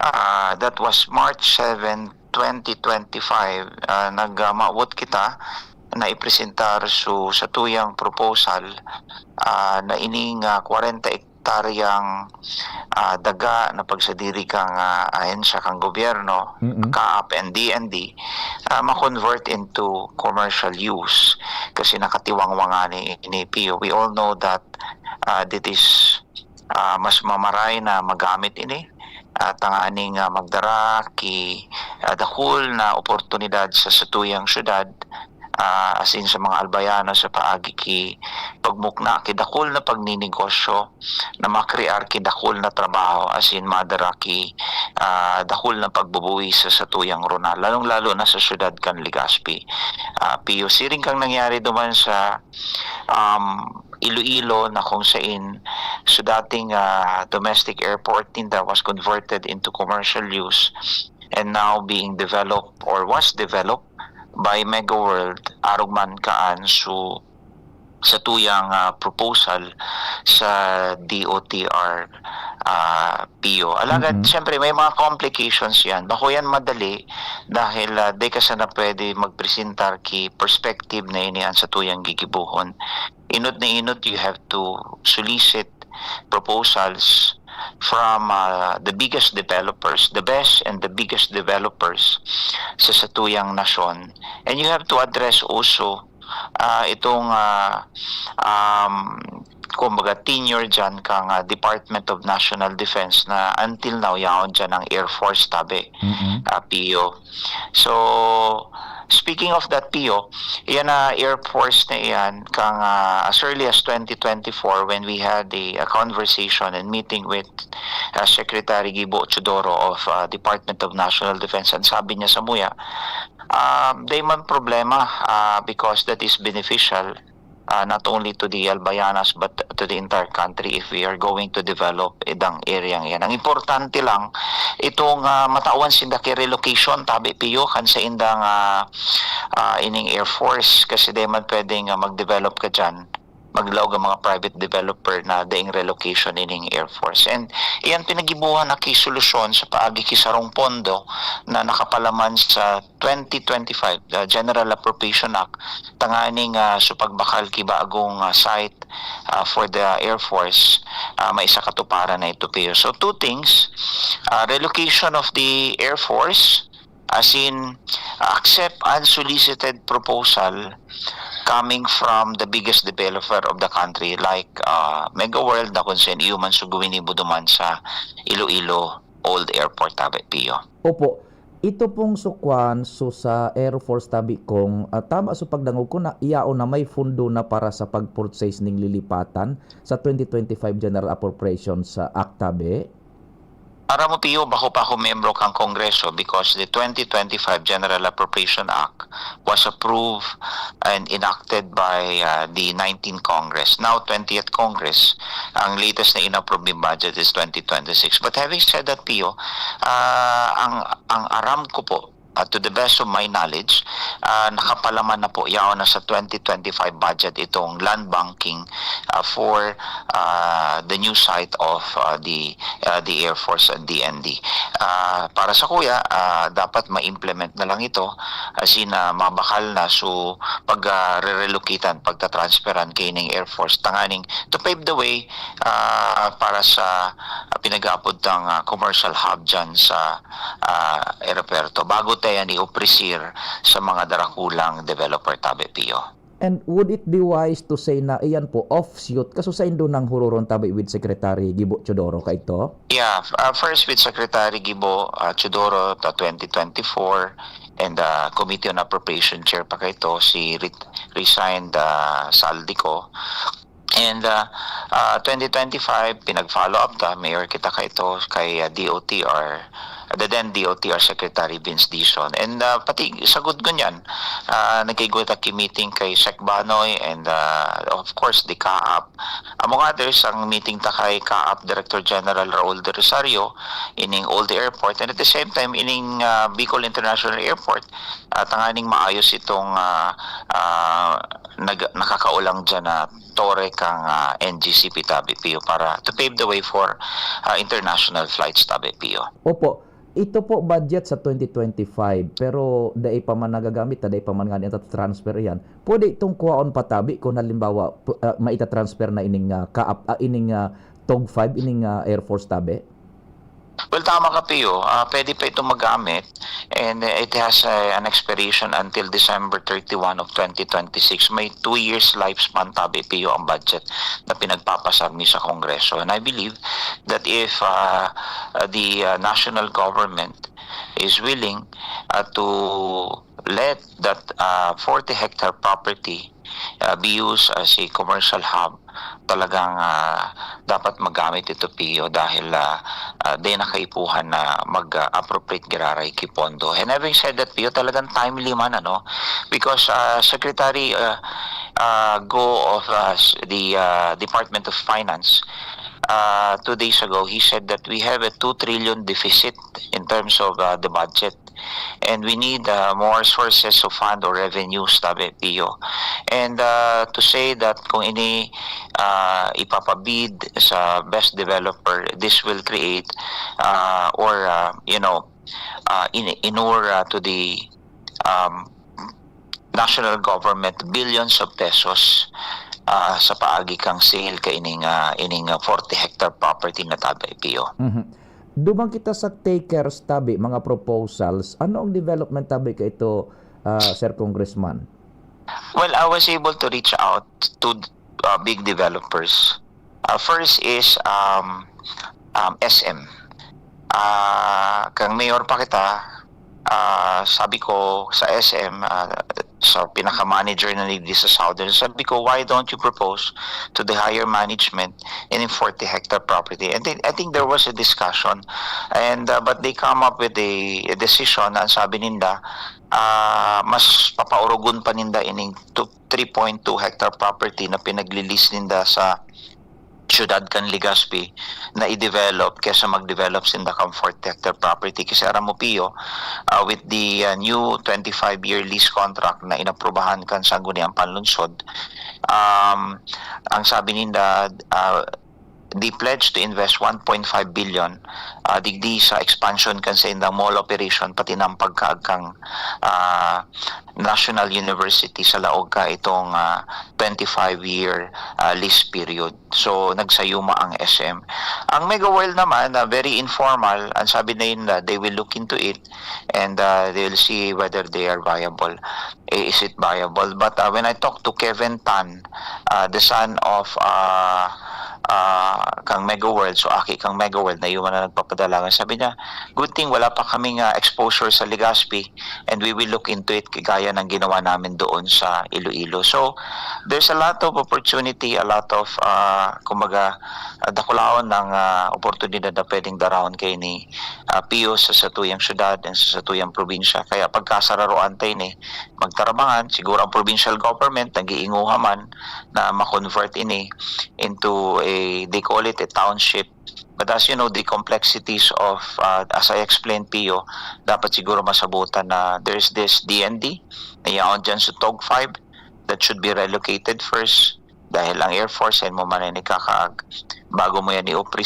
ah, that was March seven, twenty twenty-five, ah, nagmawot kita na ipresentar su satuyang proposal, ah, na ining, ah, kwarenta hektaryang, ah, daga na pagsadiri kan, ah, ahensya kan gobyerno, Mm. CAAP and D N D, ah, ma-convert into commercial use kasi nakatiwangwang ngani ini, Pio. We all know that, ah, that is, ah, mas mamaray na magamit ini, ah, tanganing, ah, magdara ki, ah, dakul na oportunidad sa satuyang syudad, ah, asin sa mga Albayano sa paagi ki pagmukna ki dakul na pagninegosyo na makrear ki dakul na trabaho asin madara ki, ah, dakul na pagbubuhis sa satuyang runal, lalong-lalo na sa syudad kan Legazpi. Ah, Pio, siring kang nangyari duman sa, um, Iloilo na kung sain sa dating, ah, domestic airport ninda was converted into commercial use and now being developed or was developed by Mega World, arog man kaan su satuyang, ah, proposal sa D O T R, ah, Pio. Alagad, Mm. siyempre, may mga complications yan. Bako yan madali dahil, ah, di ka sana pwede magpresentar ki perspective na ini an satuyang gigibohon. Inot na inot, you have to solicit proposals from, ah, the biggest developers, the best and the biggest developers sa satuyang nasyon. And you have to address also, ah, itong, ah, um, kumbaga, tenure dyan kang, ah, Department of National Defense na until now, yaon dyan ang Air Force, tabi, Mm-mm. ah, Pio. So, speaking of that, Pio, yan na Air Force na iyan, kang, ah, as early as twenty twenty-four when we had a, a conversation and meeting with, ah, Secretary Gibo Teodoro of, ah, Department of National Defense, ang sabi niya samuya, ah, di man problema, ah, because that is beneficial, ah, not only to the Albayanas but to the entire country if we are going to develop idang area yan. Ang importante lang, itong, ah, matawan sinda ki relocation, tabi, Pio, kan sa indang, ah, ah, ining Air Force, kasi di man pwedeng, ah, mag-develop ka dyan, maglaog ang mga private developer na daing relocation ining Air Force. And iyan pinagibuhan na ki solusyon sa paagi ki sarong pondo na nakapalaman sa twenty twenty-five, the General Appropriation Act, tanganing, ah, sa pagbakal ki bagong, ah, site, ah, for the Air Force, ah, maisakatuparan na ito, Pio. So, two things, ah, relocation of the Air Force, as in, ah, accept unsolicited proposal coming from the biggest developer of the country, like, ah, Mega World, na kung saan iyo man suguin ibo duman sa Iloilo Old Airport, tabi, Pio. Opo. Ito pong sukwan, so sa Air Force, tabi, kung, ah, tama sa pagdangog ko na iyaon na may fundo na para sa pag-purchase ning lilipatan sa twenty twenty-five General Appropriations, ah, Act, tabi? Aram mo, Pio, bako pa ako membro kang Kongreso because the twenty twenty-five General Appropriation Act was approved and enacted by, uh, the nineteenth Congress, now twentieth Congress. Ang latest na inapprove yung budget is twenty twenty-six. But having said that, Pio, uh, ang, ang aram ko po, uh, to the best of my knowledge, uh, nakapalaman na po, yaon na sa twenty twenty-five budget itong land banking, uh, for, uh, the new site of, uh, the, uh, the Air Force and D N D. Uh, para sa kuya, uh, dapat ma-implement na lang ito, as in, uh, mabakal na, so pag, uh, re-relocatean, pagta-transferan kaining Air Force, tanganing to pave the way, uh, para sa, uh, pinag-aapod tang, uh, commercial hub dyan sa, uh, aeropuerto bago tayan i-opresir sa mga darakulang developer, tabi, Pio. And would it be wise to say na iyan po offshoot kaso saindo nang huroron, tabi, with Secretary Gibo Teodoro kaito? Yeah, f-, uh, first with Secretary Gibo, uh, Teodoro ta twenty twenty-four and, uh, Committee on Appropriation Chair pa kaito, si Rit-, resigned, uh, Saldico. And, uh, uh, twenty twenty-five, pinag-follow up ta, mayor kita kaito, kay, uh, D O T R, the then D O T R Secretary Vince Dizon. And, ah, pati sagod ngunyan, ah, nagkaigwa ta ki meeting kay Sec Banoy and, ah, of course, the CAAP. Among others, ang meeting ta kay CAAP Director General Raul De Rosario, ining old airport, and at the same time, ining, ah, Bicol International Airport, ah, tanganing maayos itong, ah, ah, nag-, nakakaulang dyan na tore kang, ah, N G C P tabi, Pio, para to pave the way for, ah, international flights tabi, Pio. Opo. Ito po budget sa twenty twenty-five, pero dai pa man nagagamit, ta dai pa man ngani nata-transfer iyan. Pwede itong kuhaon pa tabi kung halimbawa, pu-, ah, maita-transfer na ining, ah, kaap-, ah, ining, ah, tog five, ining, ah, Air Force tabi? Well, tama ka, Pio. Ah, pwede pa itong magamit, and, eh, it has, eh, an expiration until December thirty-one of twenty twenty-six. May two years lifespan tabi, Pio, ang budget na pinagpapasar mi sa Kongreso. And I believe that if, ah, ah, the, ah, national government is willing, ah, to let that, ah, forty hectare property, ah, be used as a commercial hub, talagang, ah, dapat magamit ito, Pio, dahil, ah, ah, di na kaipuhan na mag, ah, appropriate giraray ki pondo. And having said that, Pio, talagang timely man, ano, because, ah, Secretary, ah, ah, Go of, ah, s-, the, ah, Department of Finance, ah, two days ago, he said that we have a two trillion deficit in terms of, ah, the budget. And we need, ah, more sources of fund or revenues, tabi, Pio. And, ah, to say that kung ini, ah, ipapabid sa best developer, this will create, ah, or, ah, you know, ah, in-, inure, ah, to the, um, national government billions of pesos, ah, sa paagi kang sale kaining, ah, ining, ah, forty hectare property na tabi, Pio. Mhm. Duman kita sa takers tabi, mga proposals. Ano ang development tabi kaito, ah, Sir Congressman? Well, I was able to reach out to, uh, big developers. Uh, first is, um, um, S M. Ah, kang mayor pa kita, ah, sabi ko sa S M, ah, sa pinaka-manager na digdi sa Southern, sabi ko, "Why don't you propose to the higher management in a forty hectare property?" And then, I think there was a discussion, and, uh, but they come up with a, a decision na ang sabi ninda, ah, mas papaurugon pa ninda ining two, three point two hectare property na pinagli-lease ninda sa siyudad kan Legazpi na i-develop kesa mag-develop sinda kan forty hectare property. Kasi aram mo, Pio, ah, with the, ah, new twenty-five-year lease contract na inaprubahan kan Sangguniang Panlungsod, um, ang sabi ninda, ah, they pledge to invest one point five billion, ah, digdi sa expansion kan saindang mall operation, pati na ang pagkaag kang, ah, National University sa laog ka itong, ah, twenty-five-year, ah, lease period. So, nagsayuma ang S M. Ang Mega World naman, ah, very informal, ang sabi na yun na they will look into it and, ah, they'll see whether they are viable. Eh, is it viable? But, ah, when I talked to Kevin Tan, ah, the son of, ah, ah, kang Mega World, so aki kang Mega World, na iwan na nagpapadalagan, sabi niya, "Good thing wala pa kaming, ah, exposure sa Legazpi, and we will look into it kagaya ng ginawa namin doon sa Iloilo." So, there's a lot of opportunity, a lot of, ah, kumbaga, ah, dakulaon ng, ah, oportunidad na pwedeng darahon kaini, ah, Pio, sa satuyang syudad and sa satuyang probinsya. Kaya pagkasararoan ta ini, magtarabangan, siguro ang provincial government nag-iinguha man na ma-convert ini into a, they call it a township. But as you know, the complexities of, uh, as I explained, Pio, dapat siguro masabutan na there's this D N D na yaon dyan sa Tog five that should be relocated first. Dahil ang Air Force, yan mo man ay nagkakaag, bago mo yan i-offer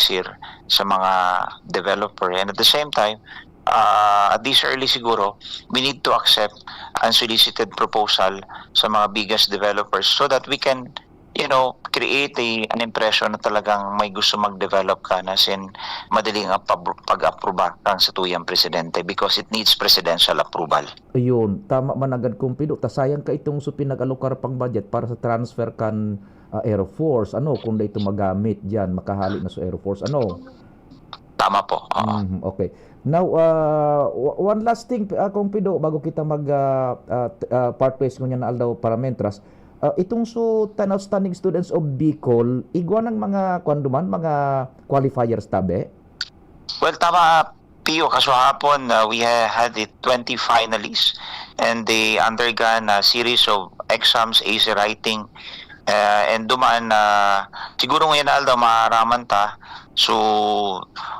sa mga developer. And at the same time, uh, at this early siguro, we need to accept unsolicited proposal sa mga biggest developers so that we can, you know, create a, an impression na talagang may gusto mag-develop ka na sin madaling ang pab-, pag-aproba kang satuyang presidente because it needs presidential approval. Ayun, tama man agad, Kumpido. Ta sayang ka itong so pinag-alokar pang budget para sa transfer kan, ah, Air Force. Ano, kung dai ito magamit diyan, makahali na sa Air Force. Ano? Tama po, oo. Mhm, okay. Now, ah, wa-, one last thing, ah, Kong Pido, bago kita mag, ah, ah, t-, ah, part ways ngunyan na aldaw para mentras, ah, itong so ten outstanding students of Bicol, igwa ng mga, kwan duman, mga qualifiers tabi? Well, tama, Pio, kaswahapon, uh, we ha- had it twenty finalists and they undergone a series of exams, essay writing, uh, and duman na siguro ngayon na aldaw maaraman ta. So,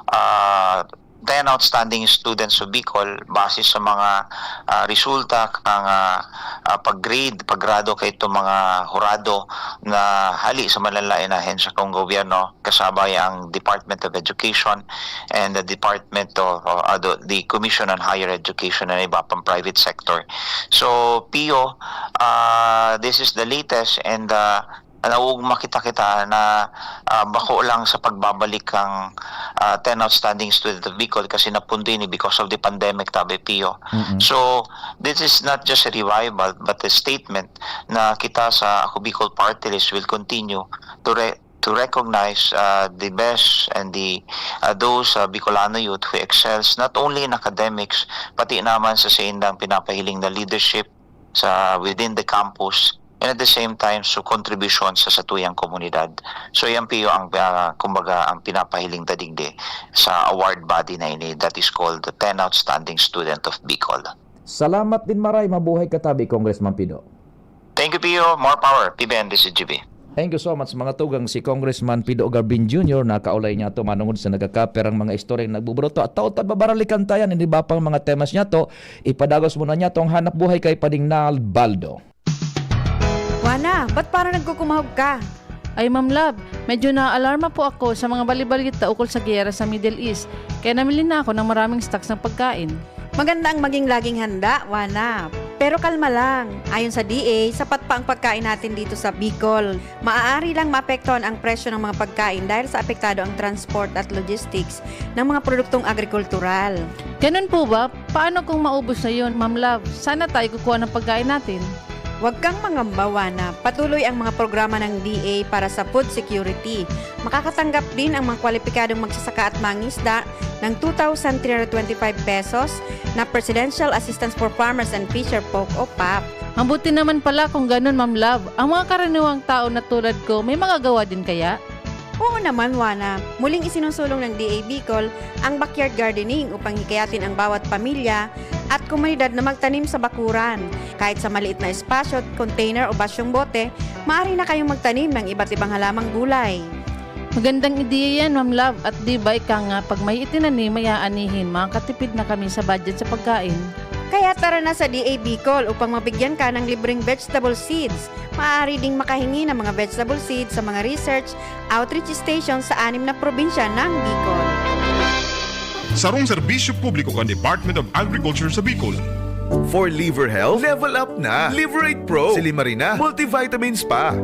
uh, ten outstanding students of Bicol, base sa mga, ah, resulta kan, ah, ah, pag-grade, paggrado kaitong mga hurado na hali sa malanlaen na ahensya kan gobyerno, kasabay ang Department of Education and the Department of, uh, the, the Commission on Higher Education and iba pang private sector. So, Pio, ah, this is the latest and, ah, naugma kita kita na, ah, bako lang sa pagbabalik kang, ah, ten outstanding student of Bicol kasi napundo ini because of the pandemic, tabi, Pio. Mm-mm. So, this is not just a revival but a statement na kita sa Ako Bicol Party List will continue to re- to recognize, ah, the best and the, ah, those, ah, Bicolano youth who excels not only in academics pati naman sa saindang pinapahiling na leadership sa within the campus and at the same time so contribution sa satuyang komunidad. So yan, Pio, ang, ah, kumbaga, ang pinapahiling ta digdi sa award body na ini that is called the ten Outstanding Student of Bicol. Salamat din, Maray. Mabuhay ka, tabi, Congressman Pido. Thank you, Pio. More power. P B N, this is G B. Thank you so much, mga tugang. Si Congressman Pido Garbin Junior, nakaulay niya to manungod sa nagkakaper ang mga istoryang nagbuburoto at taot at babaralikan tayan, hindi ba pang mga temas niya to? Ipadagos muna niya tong hanap buhay kay Pading Nal Baldo. Wana, ba't parang nagkukumahog ka? Ay, Ma'am Love, medyo naaalarma po ako sa mga balibalita ukol sa giyera sa Middle East, kaya namili na ako ng maraming stocks ng pagkain. Maganda ang maging laging handa, Wana. Pero kalma lang. Ayon sa D A, sapat pa ang pagkain natin dito sa Bicol. Maaari lang maapektuhan ang presyo ng mga pagkain dahil sa apektado ang transport at logistics ng mga produktong agrikultural. Ganun po ba? Paano kung maubos na yun, Ma'am Love? Saan na tayo kukuha ng pagkain natin? Huwag kang mangamba, Wana. Patuloy ang mga programa ng D A para sa food security. Makakatanggap din ang mga kwalipikadong magsasaka at mangisda ng two thousand three hundred twenty-five pesos na Presidential Assistance for Farmers and Fisher Folk o pap. Mabuti naman pala kung ganun, Ma'am Love. Ang mga karaniwang tao na tulad ko, may magagawa din kaya? Oo naman, Wana. Muling isinusulong ng D A Bicol ang backyard gardening upang hikayatin ang bawat pamilya at komunidad na magtanim sa bakuran. Kahit sa maliit na espasyo, container o basyong bote, maaari na kayong magtanim ng iba't ibang halamang gulay. Magandang ideya yan, Ma'am Love. At di ba ika nga, pag may itinanim, may aanihin, makakatipid na kami sa budget sa pagkain. Kaya tara na sa D A Bicol upang mabigyan ka ng libreng vegetable seeds. Maaari ding makahingi ng mga vegetable seeds sa mga research outreach station sa anim na probinsya ng Bicol. Sarong serbisyo publiko kan Department of Agriculture sa Bicol. For liver health, level up na. Liverate Pro. Silimarina, multivitamins pa.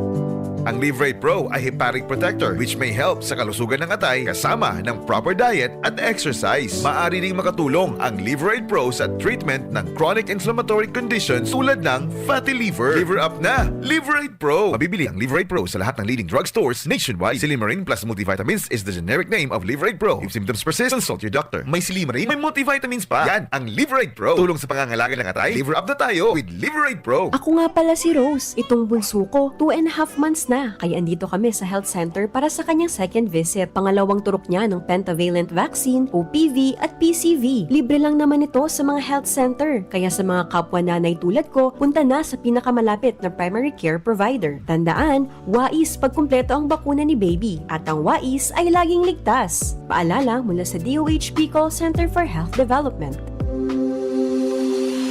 Ang Liverate Pro ay hepatic protector, which may help sa kalusugan ng atay kasama ng proper diet at exercise. Maaari ding makatulong ang Liverate Pro sa treatment ng chronic inflammatory conditions tulad ng fatty liver. Liver up na! Liverate Pro! Mabibili ang Liverate Pro sa lahat ng leading drugstores nationwide. Silimarin plus multivitamins is the generic name of Liverate Pro. If symptoms persist, consult your doctor. May Silimarin, may multivitamins pa. Yan ang Liverate Pro. Tulong sa pangangalaga ng atay. Liver up na tayo with Liverate Pro. Ako nga pala si Rose. Itong bunso ko, two and a half months na. Kaya andito kami sa health center para sa kanyang second visit. Pangalawang turok niya ng pentavalent vaccine, O P V at P C V. Libre lang naman ito sa mga health center. Kaya sa mga kapwa nanay tulad ko, punta na sa pinakamalapit na primary care provider. Tandaan, wais pagkumpleto ang bakuna ni baby. At ang wais ay laging ligtas. Paalala mula sa D O H P Call Center for Health Development.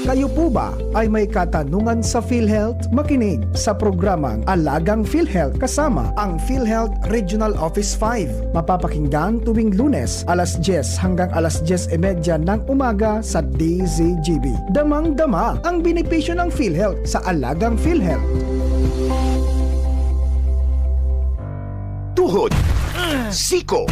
Kayo po ba ay may katanungan sa PhilHealth? Makinig sa programang Alagang PhilHealth kasama ang PhilHealth Regional Office five. Mapapakinggan tuwing Lunes, alas dyes hanggang alas dyes y media ng umaga sa D Z G B. Damang-dama ang benepisyo ng PhilHealth sa Alagang PhilHealth. Tuhod, siko,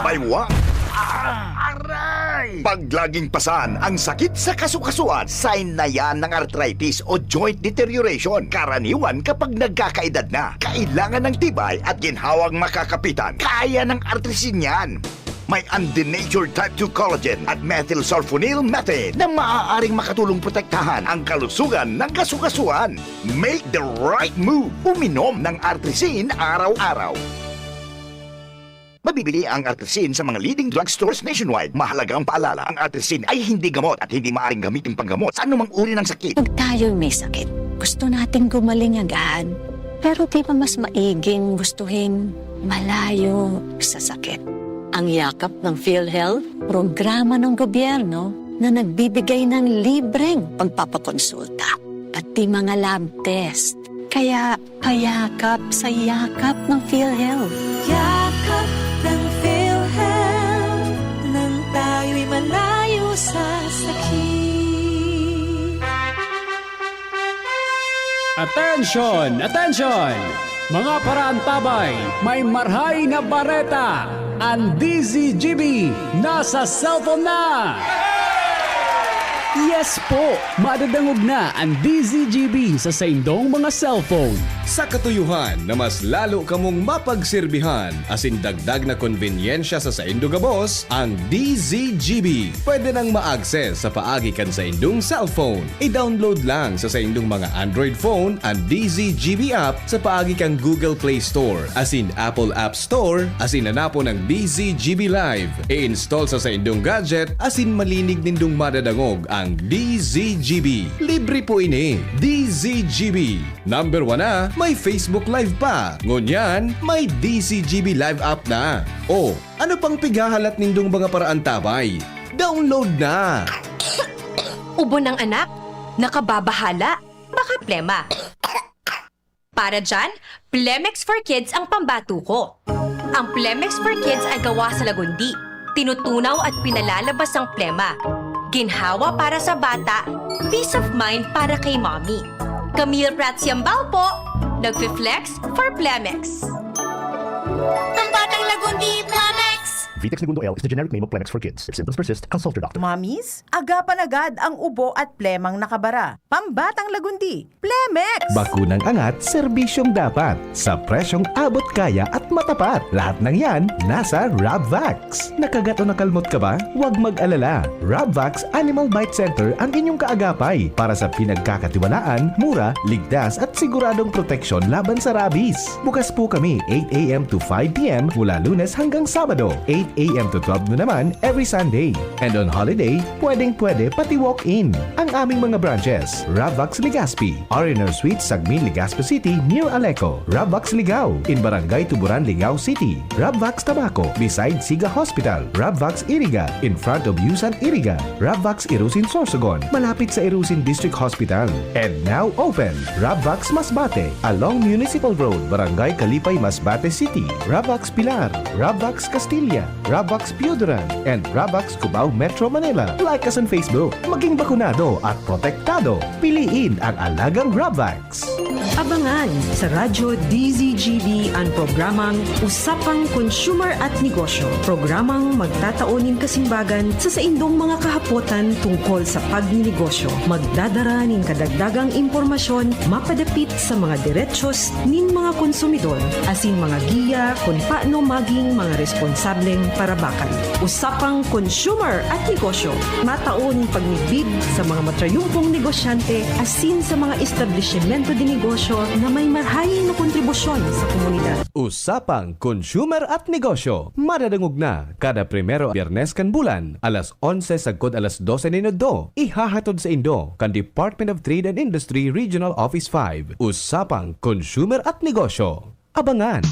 baywa, aray! Pag laging pasan ang sakit sa kasukasuan, sign na yan ng arthritis o joint deterioration. Karaniwan kapag nagkakaedad na, kailangan ng tibay at ginhawang makakapitan. Kaya ng artrisin yan. May undenatured type two collagen at methylsulfonyl methane na maaaring makatulong protektahan ang kalusugan ng kasukasuan. Make the right move. Uminom ng Artrisin araw-araw. Mabibili ang Artesin sa mga leading drugstores nationwide. Mahalagang paalala, ang Artesin ay hindi gamot at hindi maaaring gamitin panggamot sa anumang uri ng sakit. Pag tayo'y may sakit, gusto nating gumaling agad. Pero di ba mas maiging gustuhin malayo sa sakit? Ang Yakap ng PhilHealth, programa ng gobyerno na nagbibigay ng libreng pagpapakonsulta, pati mga lab test. Kaya payakap sa Yakap ng PhilHealth. Yakap ng PhilHealth, nang tayo'y malayo sa sakit. Attention! Attention! Mga paraantabay, may marhay na bareta! Ang D Z G B nasa cellphone na! Yes po! Madadangog na ang D Z G B sa saindong mga cellphone. Sa katuyohan na mas lalo kamong mapagserbihan asin dagdag na konbenyensya sa saindo gabos, ang D Z G B pwede nang ma-access sa paagi kan saindong cellphone. I-download lang sa saindong mga Android phone ang D Z G B app sa paagi kan Google Play Store asin Apple App Store asin hanapon ang D Z G B Live. I-install sa saindong gadget asin malinig nindong madadangog ang D Z G B. Libre po ini. D Z G B. Number one na, may Facebook Live pa. Ngunyan, may D Z G B Live app na. O, ano pang pighahalat nindong mga paraantabay? Download na! Ubo ng anak? Nakababahala? Baka plema. Para dyan, Plemex for Kids ang pambato ko. Ang Plemex for Kids ay gawa sa lagundi. Tinutunaw at pinalalabas ang plema, ginhawa para sa bata, peace of mind para kay mommy. Camille Prats Yambao po, nagfi-flex for Plemex. Ang batang lagundi, Plemex! Vitex Negundo L is the generic name of Plemex for Kids. If symptoms persist, consult your doctor. Mommies, agapan agad ang ubo at plemang nakabara. Pambatang lagundi, Plemex! Bakunang angat, serbisyong dapat. Sa presyong abot kaya at matapat. Lahat ng yan, nasa Rabvax. Nakagat o nakalmot ka ba? Huwag mag-alala. Rabvax Animal Bite Center ang inyong kaagapay para sa pinagkakatiwalaan, mura, ligtas at siguradong proteksyon laban sa rabies. Bukas po kami eight a m to five p m mula Lunes hanggang Sabado, eight a m to twelve noon naman every Sunday. And on holiday, pwedeng-pwede pati walk-in. Ang aming mga branches, Rabvax Legazpi, R and R Suites, Sagmin, Legazpi City, near Aleco, Rabvax Ligao, in Barangay Tuburan, Ligao City, Rabvax Tabaco, beside Siga Hospital, Rabvax Iriga, in front of Yusan Iriga, Rabvax Irusin Sorsogon, malapit sa Irusin District Hospital. And now open, Rabvax Masbate, along Municipal Road, Barangay Kalipay, Masbate City, Rabvax Pilar, Rabvax Castilla, Rabvax Pioduran, and Rabvax Cubao, Metro Manila. Like us on Facebook. Maging bakunado at protektado. Piliin ang alagang Rabvax. Abangan sa Radyo D Z G B an programang Usapang Consumer at Negosyo, programang magtatao nin kasimbagan sa saindong mga kahapotan tungkol sa pagninegosyo. Magdadara nin kadagdagang impormasyon mapadapit sa mga derechos nin mga konsumidor, asin mga giya kun paano maging mga responsableng parabakan. Usapang Consumer at Negosyo, matao nin pagmidbid sa mga matrayumpong negosyante asin sa mga establisimento de negosyo na may marhay na kontribusyon sa komunidad. Usapang Consumer at Negosyo, madadangog na kada primero Biyernes kan bulan, alas onse sagkod alas dose nin udto. Ihahatod saindo kan Department of Trade and Industry Regional Office five. Usapang Consumer at Negosyo. Abangan!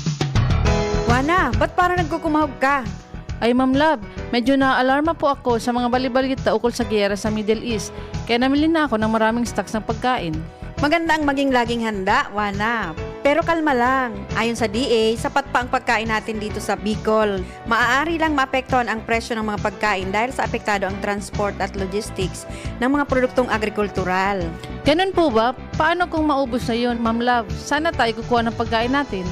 Wana, ba't parang nagkukumahog ka? Ay, Ma'am Love, medyo naaalarma po ako sa mga bali-balita ukol sa giyera sa Middle East, kaya namili na ako ng maraming stocks ng pagkain. Maganda ang maging laging handa, Wana. Pero kalma lang. Ayon sa D A, sapat pa ang pagkain natin dito sa Bicol. Maaari lang maapektuhan ang presyo ng mga pagkain dahil sa apektado ang transport at logistics ng mga produktong agrikultural. Ganun po ba? Paano kung maubos na yun, Ma'am Love? Saan na tayo kukuha ng pagkain natin?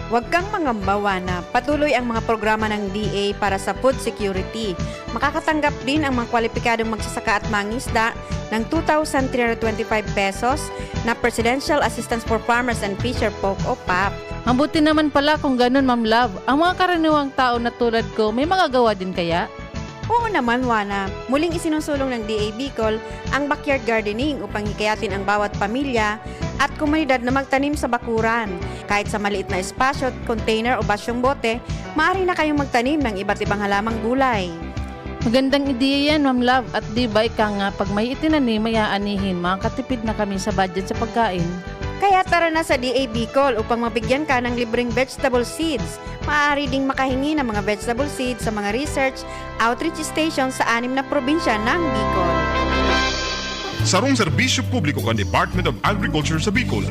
Huwag kang mangamba, Wana. Patuloy ang mga programa ng D A para sa food security. Makakatanggap din ang mga kwalipikadong magsasaka at mangisda ng two thousand three hundred twenty-five pesos na Presidential Assistance for Farmers and Fisher Folk o pap. Mabuti naman pala kung ganun, Ma'am Love. Ang mga karaniwang tao na tulad ko, may magagawa din kaya? Oo naman, Wana. Muling isinusulong ng D A Bicol ang backyard gardening upang hikayatin ang bawat pamilya at komunidad na magtanim sa bakuran. Kahit sa maliit na espasyo, container o basyong bote, maaari na kayong magtanim ng iba't ibang halamang gulay. Magandang ideya yan, Ma'am Love. At di ba ika nga, pag may itinanim, may aanihin, makakatipid na kami sa budget sa pagkain. Kaya tara na sa D A Bicol upang mabigyan ka ng libreng vegetable seeds. Maaari ding makahingi ng mga vegetable seeds sa mga research outreach station sa anim na probinsya ng Bicol. Sarong serbisyo publiko kan Department of Agriculture sa Bicol.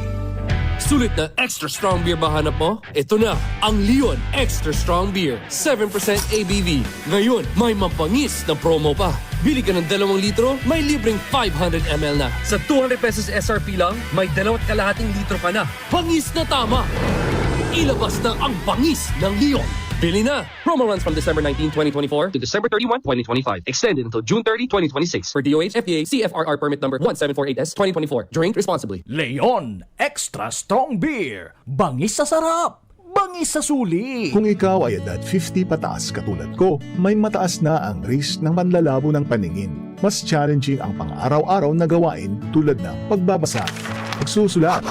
Sulit na extra strong beer ba hanap mo? Ito na ang Leon Extra Strong Beer, seven percent A B V. Ngayon, may mabangis na promo pa. Bili ka ng dalawang litro, may libreng five hundred M L na. Sa two hundred pesos S R P lang, may dalawat kalahating litro ka na. Bangis na tama! Ilabas na ang bangis ng Leon. Bili na! Promo runs from December nineteen, twenty twenty-four to December thirty-one, twenty twenty-five. Extended until June thirty, twenty twenty-six. For D O H F T A C F R R permit number one seven four eight S twenty twenty-four. Drink responsibly. Leon Extra Strong Beer. Bangis sa sarap, bangis sa suli. Kung ikaw ay edad fifty pataas katulad ko, may mataas na ang risk ng panlalabo ng paningin. Mas challenging ang pang-araw-araw na gawain tulad ng pagbabasa, pagsusulat,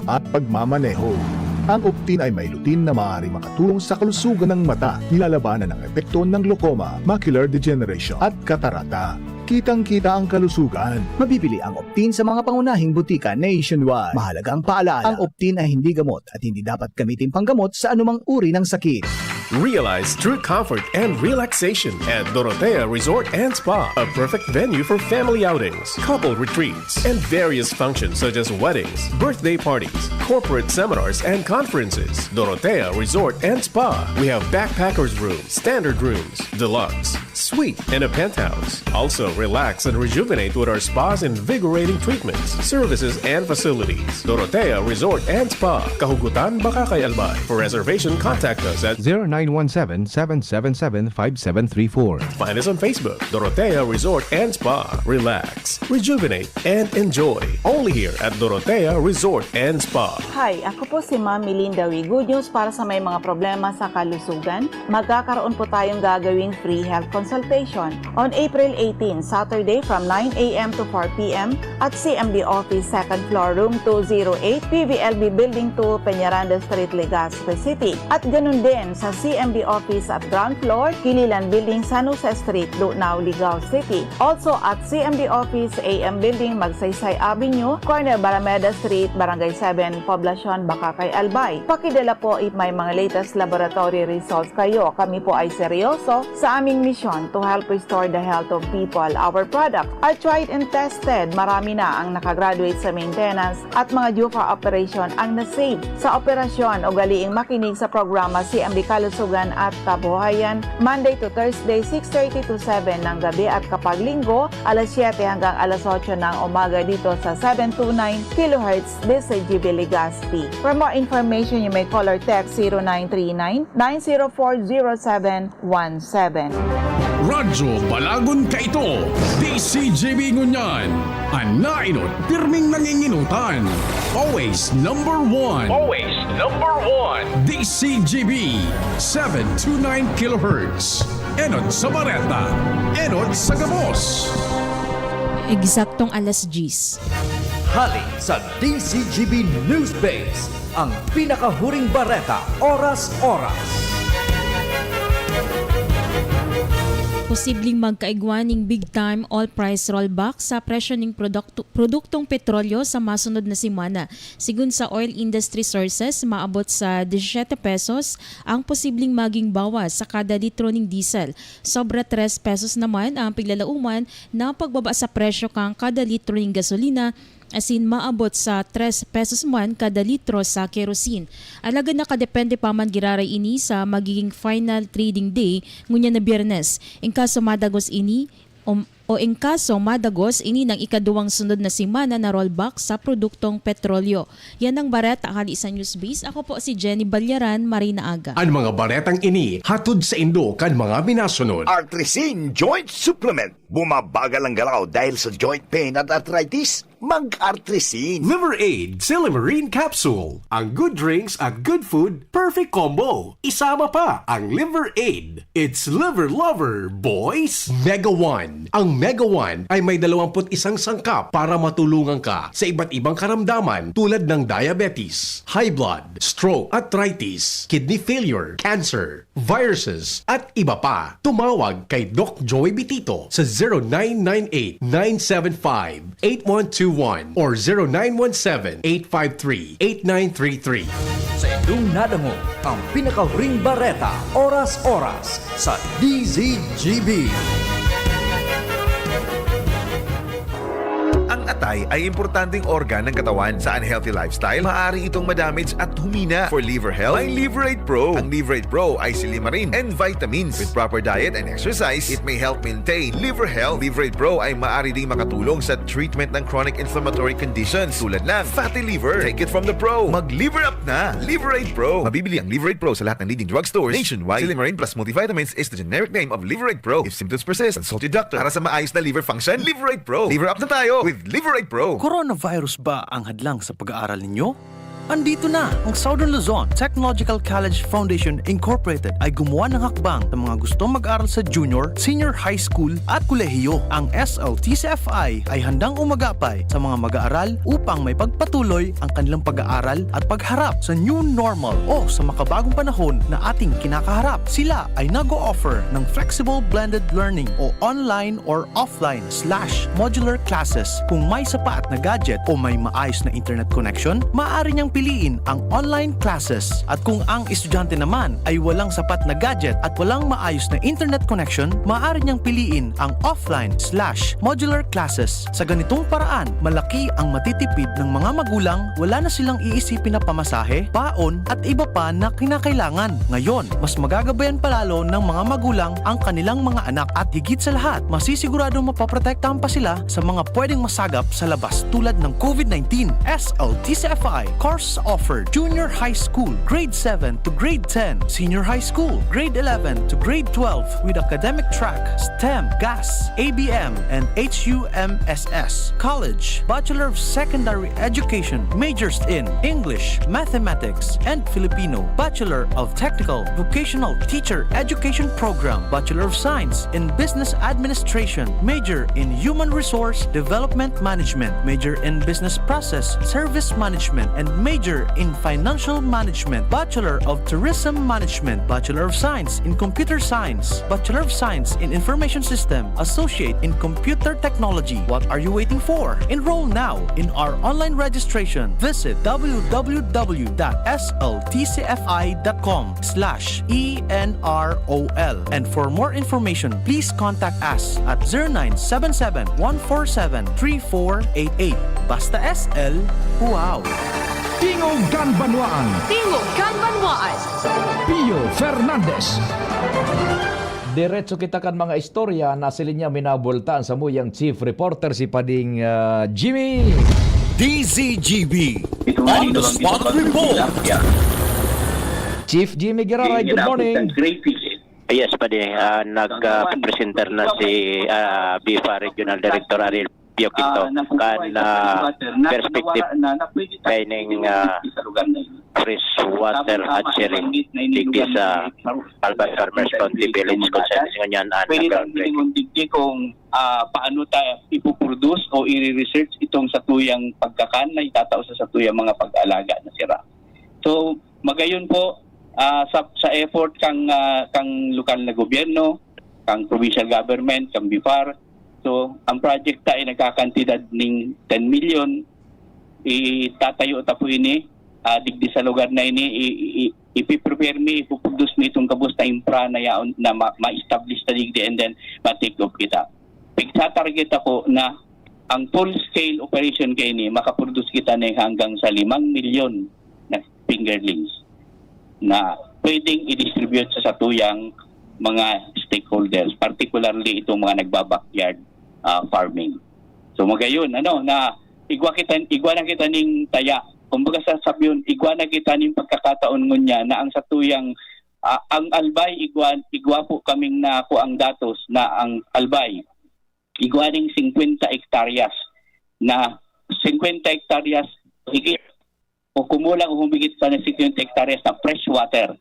at pagmamaneho. Ang Optin ay may lutein na maaaring makatulong sa kalusugan ng mata, nilalabanan ang epekto ng glaucoma, macular degeneration, at katarata. Kitang-kita ang kalusugan. Mabibili ang Optin sa mga pangunahing butika nationwide. Mahalagang paalala, ang Optin ay hindi gamot at hindi dapat gamitin panggamot sa anumang uri ng sakit. Realize true comfort and relaxation at Dorotea Resort and Spa, a perfect venue for family outings, couple retreats, and various functions such as weddings, birthday parties, corporate seminars, and conferences. Dorotea Resort and Spa. We have backpackers room, standard rooms, deluxe, suite, and a penthouse. Also, relax and rejuvenate with our spa's invigorating treatments, services, and facilities. Dorotea Resort and Spa, Kahugutan, Bacacay, Albay. For reservation, contact us at zero nine one seven, seven seven seven, five seven three four. Find us on Facebook, Dorotea Resort and Spa. Relax, rejuvenate, and enjoy. Only here at Dorotea Resort and Spa. Hi, ako po si Ma'am Melinda Wigudños para sa may mga problema sa kalusugan. Magkakaroon po tayong gagawing free health consultation on April eighteen, Saturday from nine a m to four p m at C M D Office, second floor, room two zero eight, P V L B Building two, Peñaranda Street, Legazpi City. At ganun din sa C M D Office at ground floor, Kililan Building, San Jose Street, Dunao, Legazpi City. Also at C M D Office, A M Building, Magsaysay Avenue, corner Barameda Street, Barangay seven, Poblacion, Bacacay, Albay. Pakidala po if may mga latest laboratory results kayo. Kami po ay seryoso sa aming misyon to help restore the health of people. Our products are tried and tested. Marami na ang nakagraduate sa maintenance at mga due for operation ang na-save. Sa operasyon, ugaliing makinig sa programa C M D Kalusugan at Kabuhayan, Monday to Thursday, six thirty to seven ng gabi, at kapag Linggo, alas siyete hanggang alas otso ng umaga dito sa seven two nine kilohertz D C G B Legazpi. For more information, you may call or text zero nine three nine, nine zero four, zero seven one seven. Radyo Balagon Kaito, D C G B ngunyan. An nainot, pirming nanginginutan. Always number one. Always number one. D C G B, seven two nine kilohertz. Enot sa bareta, enot sa gabos. Eksaktong alas diyes. Hali sa D C G B News Base, ang pinakahuring bareta, oras-oras. Posibleng magkaigwa ning big time oil price rollback sa presyo ning produkto, produktong petrolyo sa masunod na semana. Sigon sa oil industry sources, maabot sa disisyete pesos ang posibleng maging bawas sa kada litro ning diesel. Sobra tres pesos naman ang piglalauman na pagbaba sa presyo kan kada litro ning gasolina, asin maabot sa tres pesos man kada litro sa kerosene. Alagad nakadepende pa man giraray ini sa magiging final trading day ngunyan na Biyernes. In kaso madagos ini, o, o in kaso madagos ini nang ikaduwang sunod na semana na rollback sa produktong petrolyo. Yan ang bareta hali sa Newsbase. Ako po si Jenny Balyaran, Marina Aga. An mga baretang ini hatod saindo kan mga minasunod. Artrisin Joint Supplement. Bumabagal ang galaw dahil sa joint pain at arthritis? Mag-Artrisin. Liver Aid, Silymarin Capsule. Ang good drinks at good food, perfect combo. Isama pa ang Liver Aid. It's Liver Lover, boys! Mega One. Ang Mega One ay may dalawampu't isang sangkap para matulungan ka sa iba't ibang karamdaman tulad ng diabetes, high blood, stroke, arthritis, kidney failure, cancer, viruses, at iba pa. Tumawag kay Doc Joey Bitito sa zero nine nine eight, nine seven five, eight one two one or zero nine one seven, eight five three, eight nine three three. Sa indong nadangog ang pinakahuring bareta, oras-oras sa D Z G B. Ang atay ay importanteng organ ng katawan. Sa unhealthy lifestyle, maaari itong madamage at humina. For liver health, may Liverate Pro. Ang Liverate Pro ay silimarin and vitamins. With proper diet and exercise, it may help maintain liver health. Liverate Pro ay maaari ding makatulong sa treatment ng chronic inflammatory conditions tulad ng fatty liver. Take it from the pro. Mag-liver up na! Liverate Pro. Mabibili ang Liverate Pro sa lahat ng leading drugstores nationwide. Silimarin plus multivitamins is the generic name of Liverate Pro. If symptoms persist, consult your doctor. Para sa maayos na liver function, Liverate Pro. Liver up na tayo with Liverate Pro. Coronavirus ba ang hadlang sa pag-aaral ninyo? Andito na! Ang Southern Luzon Technological College Foundation Incorporated ay gumawa ng hakbang sa mga gustong mag-aral sa junior, senior high school at kolehiyo. Ang S L T C F I ay handang umagapay sa mga mag-aaral upang maipagpatuloy ang kanilang pag-aaral at pagharap sa new normal o sa makabagong panahon na ating kinakaharap. Sila ay nag-o-offer ng flexible blended learning o online or offline slash modular classes. Kung may sapat na gadget o may maayos na internet connection, maaari niyang piliin ang online classes. At kung ang estudyante naman ay walang sapat na gadget at walang maayos na internet connection, maaari niyang piliin ang offline slash modular classes. Sa ganitong paraan, malaki ang matitipid ng mga magulang, wala na silang iisipin na pamasahe, baon, at iba pa na kinakailangan. Ngayon, mas magagabayan pa lalo ng mga magulang ang kanilang mga anak at higit sa lahat, masisiguradong mapoprotektahan pa sila sa mga pwedeng masagap sa labas tulad ng COVID nineteen. S L T C F I course offered: Junior High School, Grade seven to Grade ten, Senior High School, Grade eleven to Grade twelve, with academic track, STEM, GAS, A B M, and H U M S S. College, Bachelor of Secondary Education, majors in English, Mathematics, and Filipino, Bachelor of Technical Vocational Teacher Education Program, Bachelor of Science in Business Administration, major in Human Resource Development Management, major in Business Process Service Management, and major in Financial Management, Bachelor of Tourism Management, Bachelor of Science in Computer Science, Bachelor of Science in Information System, Associate in Computer Technology. What are you waiting for? Enroll now in our online registration. Visit w w w dot s l t c f i dot com slash e n r o l. And for more information, please contact us at zero nine seven seven, one four seven, three four eight eight. Basta S L, wow! Tingog kan Banwaan. Tingog kan Banwaan. Pio Fernandez. Diretso kita kan mga istorya na siling niya minabultaan sa muyang chief reporter si Pading, ah, Jimmy. D Z G B. On the spot report. Chief Jimmy Giraray, good morning. Yes, Padi. Ah, nag, ah, presenter na si, ah, BIFAR Regional Director Ariel Pio Quinto kan, ah, perspective kaining, ah, fresh water hatchery digdi sa Albay Farmers County Village kung saan ngunyan an groundbreaking. Kung, ah, paano ta ipoproduce o i-research itong satuyang pagkakan na itatao sa satuyang mga pag-alaga na sira. So, magayon po, ah, sa, sa effort kang, ah, kang lokal na gobyerno, kang provincial government, kang BIFAR, so, ang project ta ay nagkakantidad ning ten milyon, itatayo ta po ini, ah, digdi sa lugar na ini, i-, i-, i-, ipiprepare mi, ipoproduce mi itong gabos na infra na yaon na ma-, ma-establish ta digdi and then ma-take off kita. Pigtatarget ako na ang full scale operation kaini makaproduce kita na hanggang sa limang milyon na fingerlings na pwedeng i-distribute sa satuyang mga stakeholders, particularly itong mga nagba-backyard, ah, farming. So magayon, ano, na igwa kita, igwa na kita ning taya. Kumbaga sa sabiyon, igwa na kita ning pagkakataon ngunya na ang satuyang, ah, ang Albay, igwa, igwa po kaming na ang datos na ang Albay igwa ning singkwenta hektaryas na, singkwenta hektaryas higit o kumulang o humigit pa ng singkwenta hektaryas na fresh water.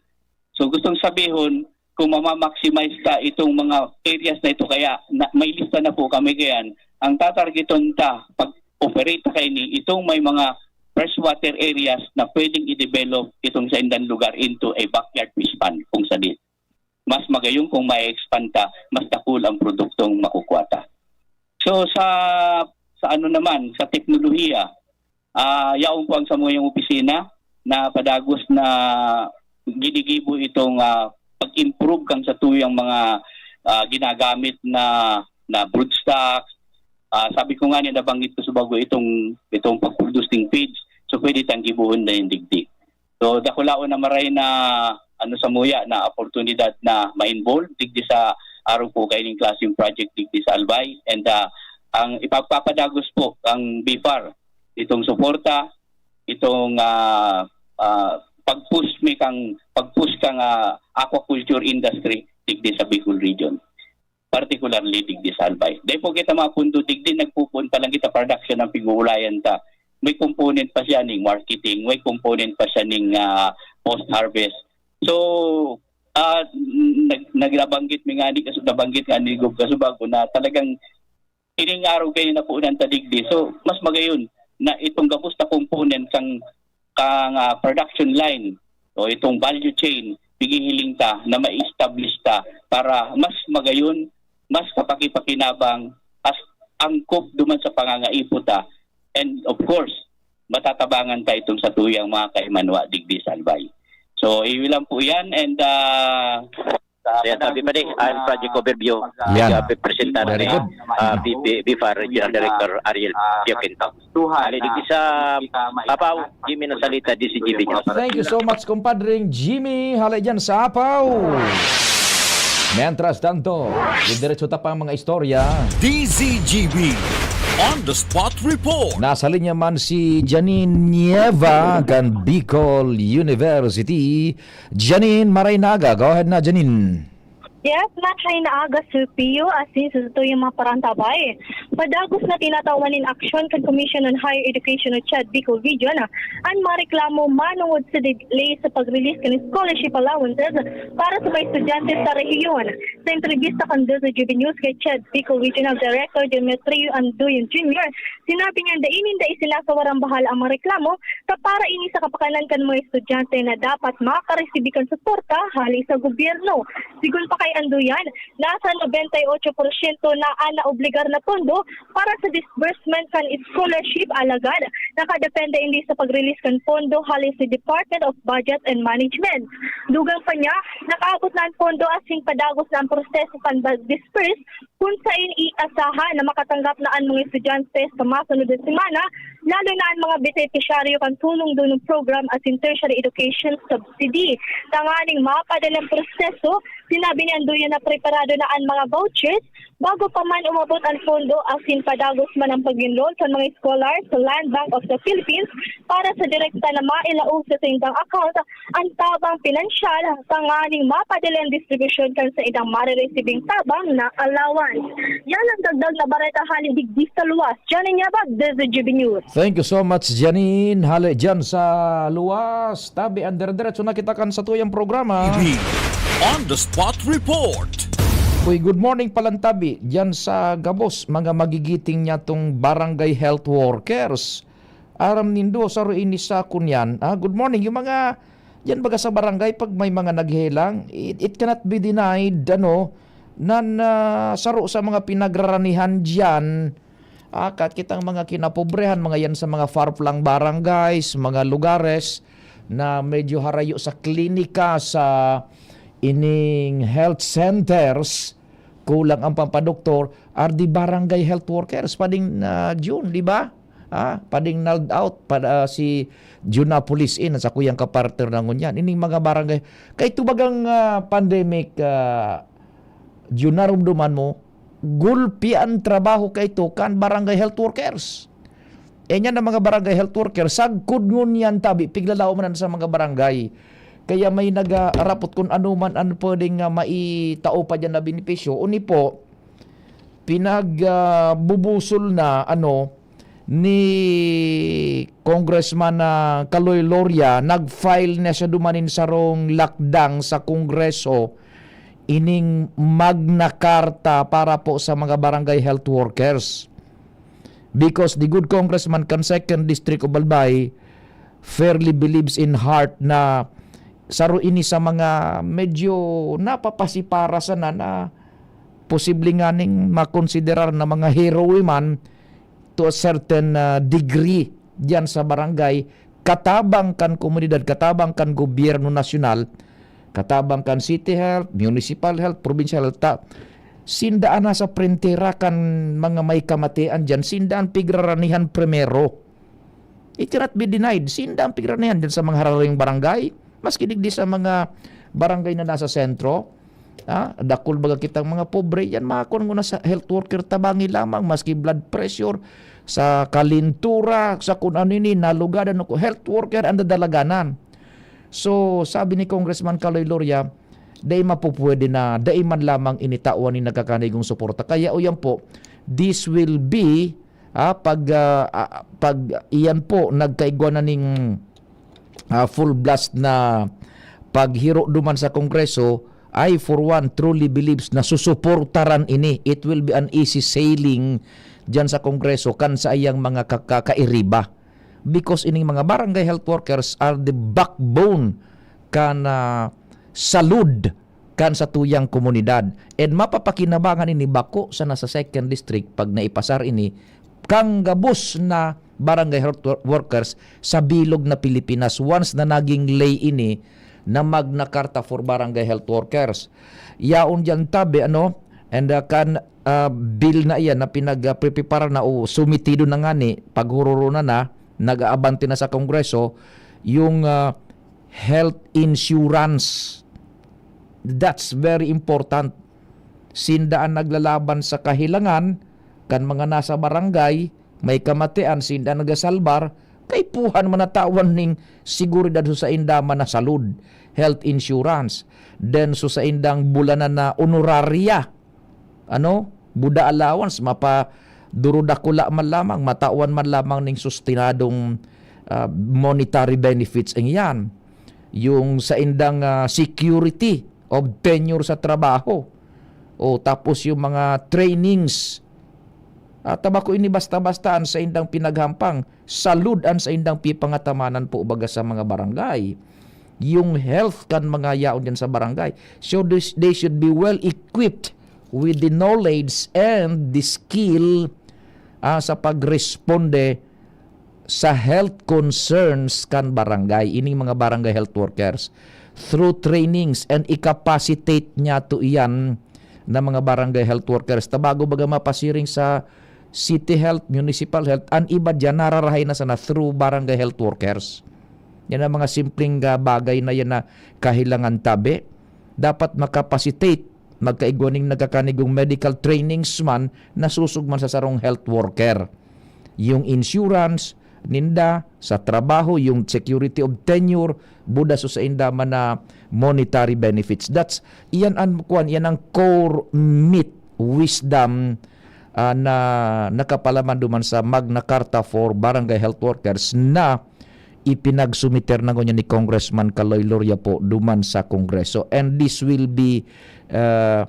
So gustong sabihon, kung mama-maximize ta itong mga areas na ito, kaya na, may lista na po kami kayan, ang tatargeton ta pag-operate ta kaini, itong may mga freshwater areas na pwedeng i-develop itong sa indang lugar into a backyard fish pond kung sa di. Mas magayon kung ma-expand ta, mas dakul ang produktong makukuha ta. So sa sa ano naman, sa teknolohiya, ah, yaon po ang samuyang opisina na padagos na ginigibo itong, ah, pag-improve kan satuyang mga, ah, ginagamit na, na broodstock. Ah, sabi ko nga ni, nabanggit ko sa bago itong, itong pag-produce ng feeds. So pwede tang gibohon na yung digdi. So dakulaon na maray na ano samuya na oportunidad na ma-involve digdi sa arog po kaining klaseng project digdi sa Albay. And, ah, ang ipagpapadagos po ang B F A R, itong suporta, itong, ah, ah, pag-push mi kang, pag-push kang, ah, aquaculture industry digdi sa Bicol region, particularly digdi sa Albay. Dahil po kita mga pundo digdi, nagpupuon pa lang kita production ang pag-uulayan ta. May component pa siya ning marketing, may component pa siya ning, ah, post-harvest. So, ah, nag-, nagnabanggit mi nga ni, kaso nabanggit nga ni Gob Kasubago na talagang ining araw kayo na po ng tadigdi. So, mas magayon na itong gabos na component kang, kang, ah, production line o itong value chain, pighihiling ta na ma-establish ta para mas magayon, mas kapakipakinabang, as angkop duman sa pangangaipo ta. And of course, matatabangan ta itong sa tuyang mga kaimanwa digdi sa Albay. So, iwi lang po yan. And, ah, sa Kaya sabi pa din, ang project overview, Yan. medyo pipresentar Very ni, good. ah, B P, B F A R Regional Director Ariel Pio Quinto. Hali digdi sa Apao, Jimmy Nasalita, D Z G B News. Thank you so much, compadring Jimmy. Hali dyan sa Apao. Mientras tanto, diretso ta pang mga istorya. D Z G B on the spot report. Nasa linya man si Janine Nieva kan Bicol University. Janine, maray na aga. Go ahead na, Janine. Yes, maray na aga, Sir Pio. Asin sa satuyang mga parantabay, padagos na tinatawan nin aksyon kan Commission on Higher Education o CHED Bicol Region an mareklamo manongod sa delay sa pag-release kan scholarship allowances para sa mga estudyante sa rehiyon. Sa entrebista kan Doze G B News kay CHED Bicol Regional Director Demetrio Anduyan Junior, sinabi niya na dai ninda isinasawarang bahal ang mga reklamo ta para ini sa kapakanan kan mga estudyante na dapat makaresibi kan suporta hali sa gobyerno. Sigon pa kay Anduyan, nasa nobenta y ocho porsyento na an naobligar na pondo para sa disbursement kan scholarship, alagad nakadepende ini sa pag-release kan pondo hali sa Department of Budget and Management. Dugang pa niya, nakaabot na an pondo asin padagos na an proseso kan pag-disburse, kun saen iasahan na makatanggap na an mga estudyante sa masunod na semana, lalo na an mga benepisyaryo kan Tulong-Dunong Program asin Tertiary Education Subsidy. Tanganing mapadali an proseso, sinabi ni Anduyan na preparado na an mga vouchers bago pa man umabot an pondo asin padagos man an pag-enroll kan mga eskolar sa Land Bank of the Philippines para sa direkta na mailaog sa saindang account an tabang pinansyal tanganing mapadali an distribusyon kan saindang mareresibing tabang na allowance. Yan ang dagdag na bareta hali digdi sa luwas. Janine Nieva, Doze G B News. Thank you so much, Janine. Hali dyan sa luwas. Tabi, ang dire-diretso na kita kan satuyang programa. On the spot report. Uy, good morning palan tabi. Dyan sa gabos, mga magigiting niya tong barangay health workers. Aram nindo, saro ini sa kunyan. Ah, good morning. Yung mga, yan baga sa barangay, pag may mga naghelang, it, it cannot be denied, ano, nan, ah, saro sa mga pinagraranihan dyan, ah, kat kitang mga kinapobrehan, mga yan sa mga far-flung barangays, mga lugares na medyo harayo sa klinika, sa ining health centers, kulang ang pampadoktor, are the barangay health workers. Pading, ah, June, di ba? Ah, pading nulled out pa, ah, si June Napolis in sa kuyang kapartner na ngunyan. Ining mga barangay, kay tubagang, ah, pandemic, ah, June, narumduman mo, gulpi ang trabaho kay to kan barangay health workers. E niyan ang mga barangay health worker, sagkod ngunyan tabi, piglalaom man sa mga barangay. Kaya may nagarapot kung ano man ang pwedeng, ah, maitao pa dyan na benepisyo. Uni po, pinag, ah, bubusol na, ano, ni Congressman, ah, Kaloy Loria, nag-file na siya duman nin sarong lakdang sa Kongreso, ining Magna Carta para po sa mga barangay health workers. Because the good congressman kan second district of Albay fairly believes in heart na saro ini sa mga medyo napapasipara sana na posible nganing makonsiderar na mga heroe man to a certain, ah, degree diyan sa barangay, katabang kan komunidad, katabang kan gobyerno nasyonal, katabang kan city health, municipal health, provincial health, ta, sinda an nasa prentera kan mga may kamatian diyan, sinda an pigraranihan primero. It cannot be denied. Sinda an pigraranihan diyan sa mga hararing barangay, maski digdi sa mga barangay na nasa sentro. Ah, dakul baga kitang mga pobre, yan makakon ngona sa health worker tabangi lamang, maski blood pressure, sa kalintura, sa kun ano ini, nalugadan, health worker ang dadalaganan. So, sabi ni Congressman Kaloy Loria, dai mapupwede na, dai man lamang ini tawan ni nagkakanigong suporta. Kaya, o yan po, this will be, ah, pag, ah, ah, pag iyan po, nagkaigwa na ning, ah, full blast na paghiro duman sa Kongreso, I, for one, truly believes na susuportaran ini. It will be an easy sailing diyan sa Kongreso kan sa iyang mga kaka-, kairiba. Because ining mga barangay health workers are the backbone kan, ah, salud kan satuyang komunidad. And mapapakinabangan ini bako sana sa second district pag naipasar ini, kan gabos na barangay health wor-, workers sa bilog na Pilipinas once na naging ley ini na Magna Carta for Barangay Health Workers. Yaon diyan tabi, ano, and, ah, kan, ah, bill na iyan na pinag, ah, prepara na o sumitido na ngani, paghururo na na, nag-aabante na sa Kongreso, yung, ah, health insurance. That's very important. Sinda an naglalaban sa kahilangan kan mga nasa barangay, may kamatian, sinda an nagasalbar, kaipuhan man na tawan ning seguridad sa sainda man na salud, health insurance, then sa saindang bulanan na honoraria, ano, buda allowance, mapadurudakula man lamang, matawan man lamang ning sustinadong, ah, monetary benefits ang iyan. Yung saindang, ah, security of tenure sa trabaho. O, tapos yung mga trainings. At tabako ini basta-basta an saindang pinaghampang, salud an saindang pipangatamanan po baga sa mga barangay. Yung health kan mga yaon diyan sa barangay. So, this, they should be well equipped with the knowledge and the skill, ah, sa pagresponde sa health concerns kan barangay, ining mga barangay health workers. Through trainings and i-capacitate niya to iyan na mga barangay health workers. Tabago baga mapasiring sa city health, municipal health, an iba diyan nararahay na sana through barangay health workers. Yan ang mga simpleng, ah, bagay na yan na kahilangan tabi. Dapat makapacitate, magkaigwa ning nagkakanigong medical trainings man na susog man sa sarong health worker. Yung insurance ninda sa trabaho, yung security of tenure, buda sa sainda man na monetary benefits. That's, iyan ang, kuwan, iyan ang core meat wisdom, ah, na nakapalaman duman sa Magna Carta for Barangay Health Workers na ipinagsumiter na ngunyan ni Congressman Kaloy Loria po duman sa Kongreso. And this will be, ah,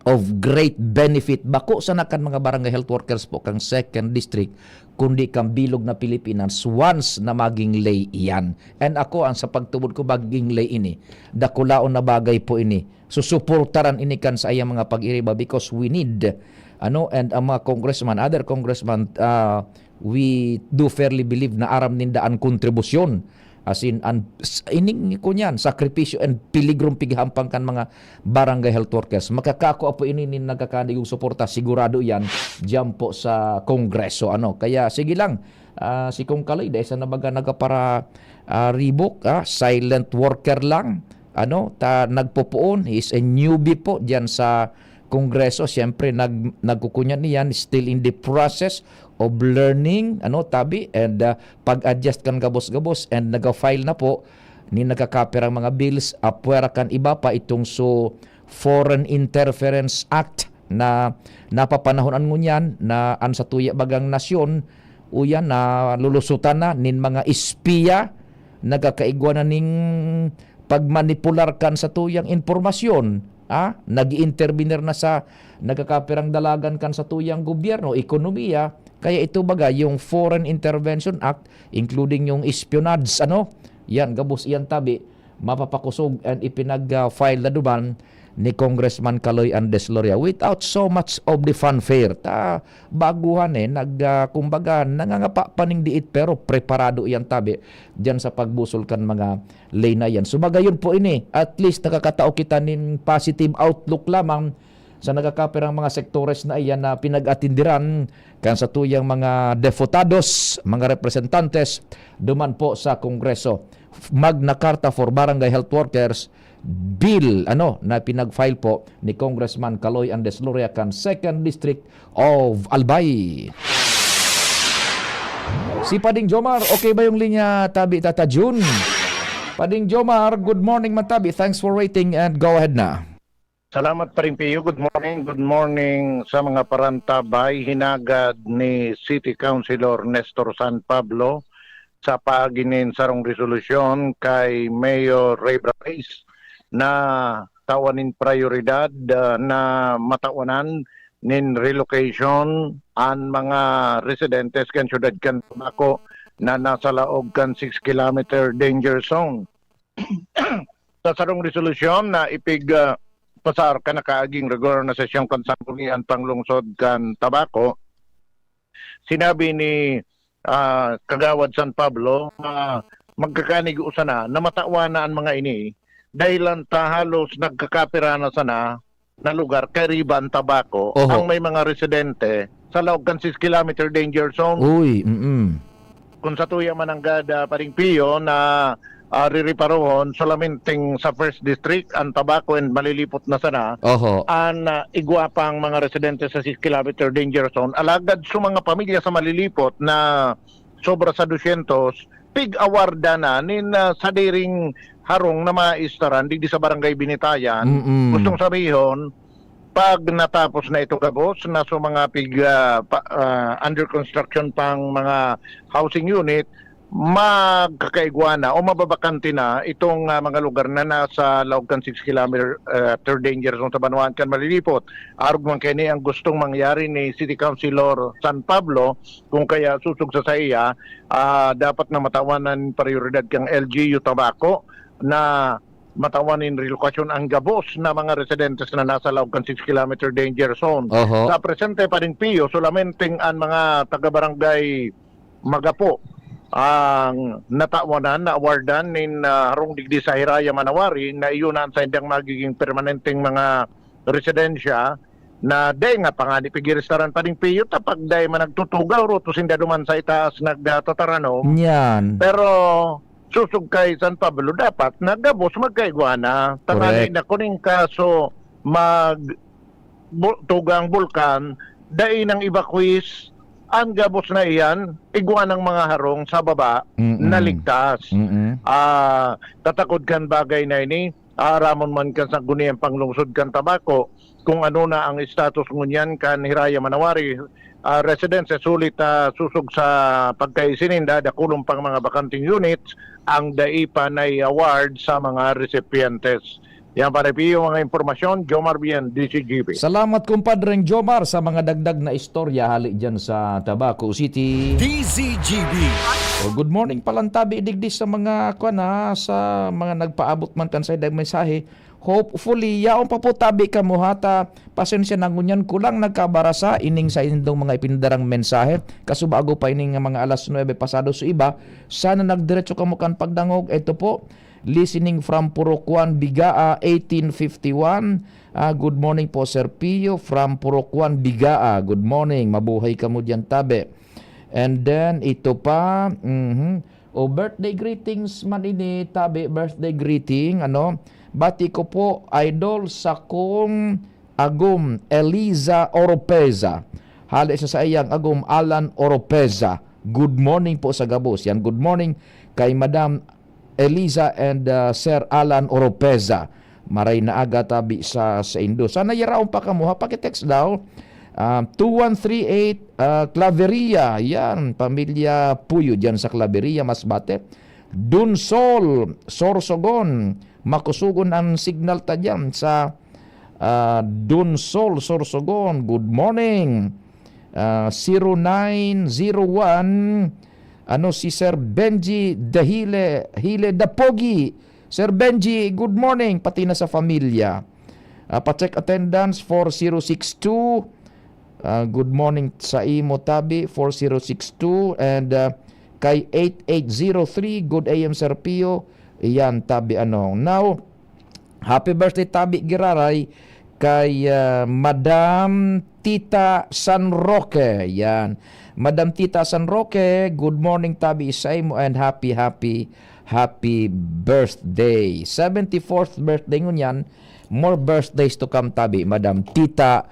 of great benefit. Bako sana kan mga barangay health workers po kang second district, kundi kang bilog na Pilipinas once na maging ley iyan. And ako, ang sa pagtubod ko, maging ley ini. Dakulaon na bagay po ini. Susuportaran ini kan sa iyang mga pag-iriba because we need, ano, and ang mga congressman, other congressman, ah, we do fairly believe na aram ninda an kontribusyon. As in, an, s-, ining kunyan, sakripisyo and peligrong pighampang kan mga barangay health workers. Makakakua po ini nin nagkakanigong suporta, sigurado yan, diyan po sa Kongreso. Ano? Kaya sige lang, ah, si Kong Kaloy, dahil sa nabaga nagkapara, ah, ribok, ah, silent worker lang. Ano? Ta, nagpopoon, he is a newbie po diyan sa Kongreso. Siyempre, nag-, nagkukunyan niyan, still in the process of learning, ano, tabi, and, ah, pag-adjust kan gabos-gabos, and naga-file na po ni nagkakapirang mga bills, apwera kan iba pa itong so Foreign Interference Act na napapanahon an ngunyan na an satuya bagang nasyon, uyan, nalulusutan na nin mga espiya, nagkakaigwa na ning pagmanipular kan satuyang impormasyon, ah, nag-iintervenir na sa nagkakapirang dalagan kan satuyang gobyerno, ekonomiya. Kaya ito baga, yung Foreign Intervention Act, including yung espionage, ano, yan, gabos iyan tabi, mapapakosog and ipinag-file na duman ni Congressman Kaloy Andres Loria without so much of the fanfare. Ta, baguhan eh, nag, ah, kumbaga, nangangapa pa ning diit, pero preparado iyan tabi diyan sa pagbusol kan mga lay na yan. So, magayon po ini, at least nakakatao kita nin positive outlook lamang sa nagkakapirang mga sektores na iyan na pinag-atindiran kan satuyang mga deputados, mga representantes duman po sa Kongreso. Magna Carta for Barangay Health Workers Bill, ano, na pinag-file po ni Congressman Kaloy Andres Loria kan Second District of Albay. Si Pading Jomar, okay ba yung linya, tabi, Tata Jun? Pading Jomar, good morning, matabi. Thanks for waiting and go ahead na. Salamat, Paring Pio. Good morning. Good morning sa mga parantabay. Hinagad ni City Councilor Nestor San Pablo sa paagi nin sarong resolusyon kay Mayor Ray Bralis na tawan nin prioridad, ah, na matawanan nin relocation an mga residentes kan siyudad kan Tabaco na nasa laog kan six kilometer danger zone. Sa sarong resolusyon na ipig, ah, pasar kan nakaaging regular na sesyon kan Sangguniang Panglungsod kan Tabaco, sinabi ni, ah, Kagawad San Pablo na magkakanigo sana na matawan na an mga ini, dahilan ta halos nagkakapira na sana na lugar, kairiba an Tabaco, Oho. ang may mga residente sa laog kan six kilometer danger zone. Uy, mm. Kung sa tuya man nanggad, ah, Paring Pio, na, ah, ririparohon solamente sa First District, an Tabaco and Malilipot na sana, Oho. an, ah, igwa pang mga residente sa six kilometer danger zone. Alagad sa mga pamilya sa Malilipot na sobra sa dosyentos, pig-awarda na nin, ah, sadiring harong na maistaran digdi sa Barangay Binitayan. Mm-mm. Gustong sabihon, pag natapos na ito gabos, na sa mga pig-, ah, pa-, ah, under construction pang mga housing unit, magkakaigwa na o mababakante na itong, ah, mga lugar na nasa laog kan six kilometer, ah, third danger zone sa banwaan kan Malilipot. Arog man kaini ang gustong mangyari ni City Councilor San Pablo, kung kaya susog sa saiya, ah, dapat na matawan an prioridad kang L G U Tabaco na matawan nin relokasyon ang gabos na mga residentes na nasa laog kan six kilometer danger zone. Oho. Sa presente, Paring Pio, solamente an mga taga-barangay Magapo ang natawanan, na-awardan nin, ah, harong digdi sa Hiraya Manawari na iyon na an saindang magiging permanenteng mga residensya na dai nga pangani pigiristaran, Paring Pio, ta pag dai man nagtutugaw, ruto sinda duman sa itaas nagtataranom. Yan. Pero susog kay San Pablo, dapat na gabos magkaigwa na. Tangani Correct. na kuning kaso mag-, bu-, tugang bulkan, dai nang evacuees, ang gabos na iyan, igwa ng mga harong sa baba Mm-mm. na ligtas. Mm-mm. Ah, tatakod kan bagay na ini, aaramon man kan Sangguniang Panglungsod kan Tabaco kung ano na ang status ngunyan kan Hiraya Manawari, ah, residents, sulit, ah, susog sa pagkaisi ninda, dakulon pang mga bakanting units ang dai pa nai-award sa mga recipientes. Yan, Pare Pio, mga impormasyon, Jomar Bien, D C G B. Salamat, kumpadreng Jomar, sa mga dagdag na istorya hali dyan sa Tabaco City. D C G B. Oh, good morning, palantabi digdi sa mga, kwan, ha, sa mga nagpaabot man kan saindang mensahe. Hopefully, yaon pa po tabi kamo, ha, ta pasensya na ngunyan ko lang nagkabarasa ining sa indong mga ipinadarang mensahe. Kaso bago pa ining mga alas nuebe pasado sa iba, sana nagdiretso kamo kan pagdangog. Ito po, listening from Purokwan, Bigaa, eighteen fifty-one. Ah, good morning po, Sir Pio, from Purokwan, Bigaa. Good morning, mabuhay kamo diyan, tabi. And then, ito pa, mhm. O, birthday greetings man ini, tabi, birthday greeting, ano? Bati ko po, idol, sakong agom, Eliza Oropeza. Hali sa saiyang agom, Alan Oropeza. Good morning po sa gabos. Yan, good morning kay Madam Eliza and, uh, Sir Alan Oropeza. Maray na aga tabi sa saindo. Sana yaraon pa kamo, ha? Paki-text daw. Ah, two one three eight, ah, Claveria. Yan, pamilya Puyo dyan sa Claveria, Masbate. Dunsol, Sorsogon. Makusugon ang signal ta dyan sa, ah, Dunsol, Sorsogon. Good morning. Ah, zero nine zero one, ano, si Sir Benji Dahile, Hile Dapogi. Sir Benji, good morning, pati na sa familya. Ah, pa-check attendance, four zero six two. Ah, good morning sa imo, tabi, four zero six two. And, ah, kay eight eight zero three, good A M, Sir Pio. Iyan, tabi, ano. Now, happy birthday, tabi, giraray, kay, ah, Madam Tita San Roque. Yan. Madam Tita San Roque, good morning, tabi, sa imo, and happy, happy, happy birthday. Seventy-fourth birthday ngunyan. More birthdays to come, tabi, Madam Tita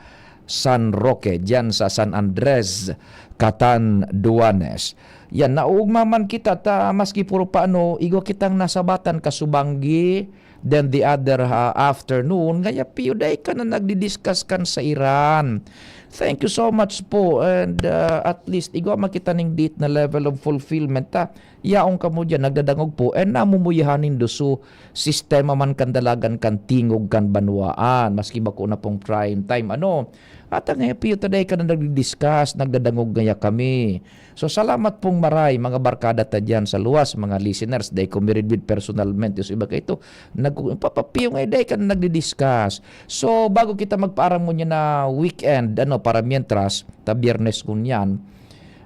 San Roque, dyan sa San Andres, Catanduanes. Yan, nauugma man kita ta, maski puro paano, igwa kitang nasabatan kasubanggi, then the other, ah, afternoon, ngaya piyo dai ka na nagdi-discuss kan sa Iran. Thank you so much po, and, ah, at least, igwa man kita ning date na level of fulfillment, ta. Yaon kamo diyan, nagdadangog po, and namumuyahan nindo. So, sistema man kan dalagan kan tingog kan banwaan, maski bako na pong prime time, ano. At ang happy today ka na nagdi-discuss, nagdadangog ngaya kami. So, salamat pong maray, mga barkada ta diyan sa luwas, mga listeners, dai ko miridwid personalmente, so iba kaito, nag-, papapiyo nga, dai ka na nagdi-discuss. So, bago kita magpaaram ngunyan na weekend, ano, para mientras, ta Biyernes ngunyan,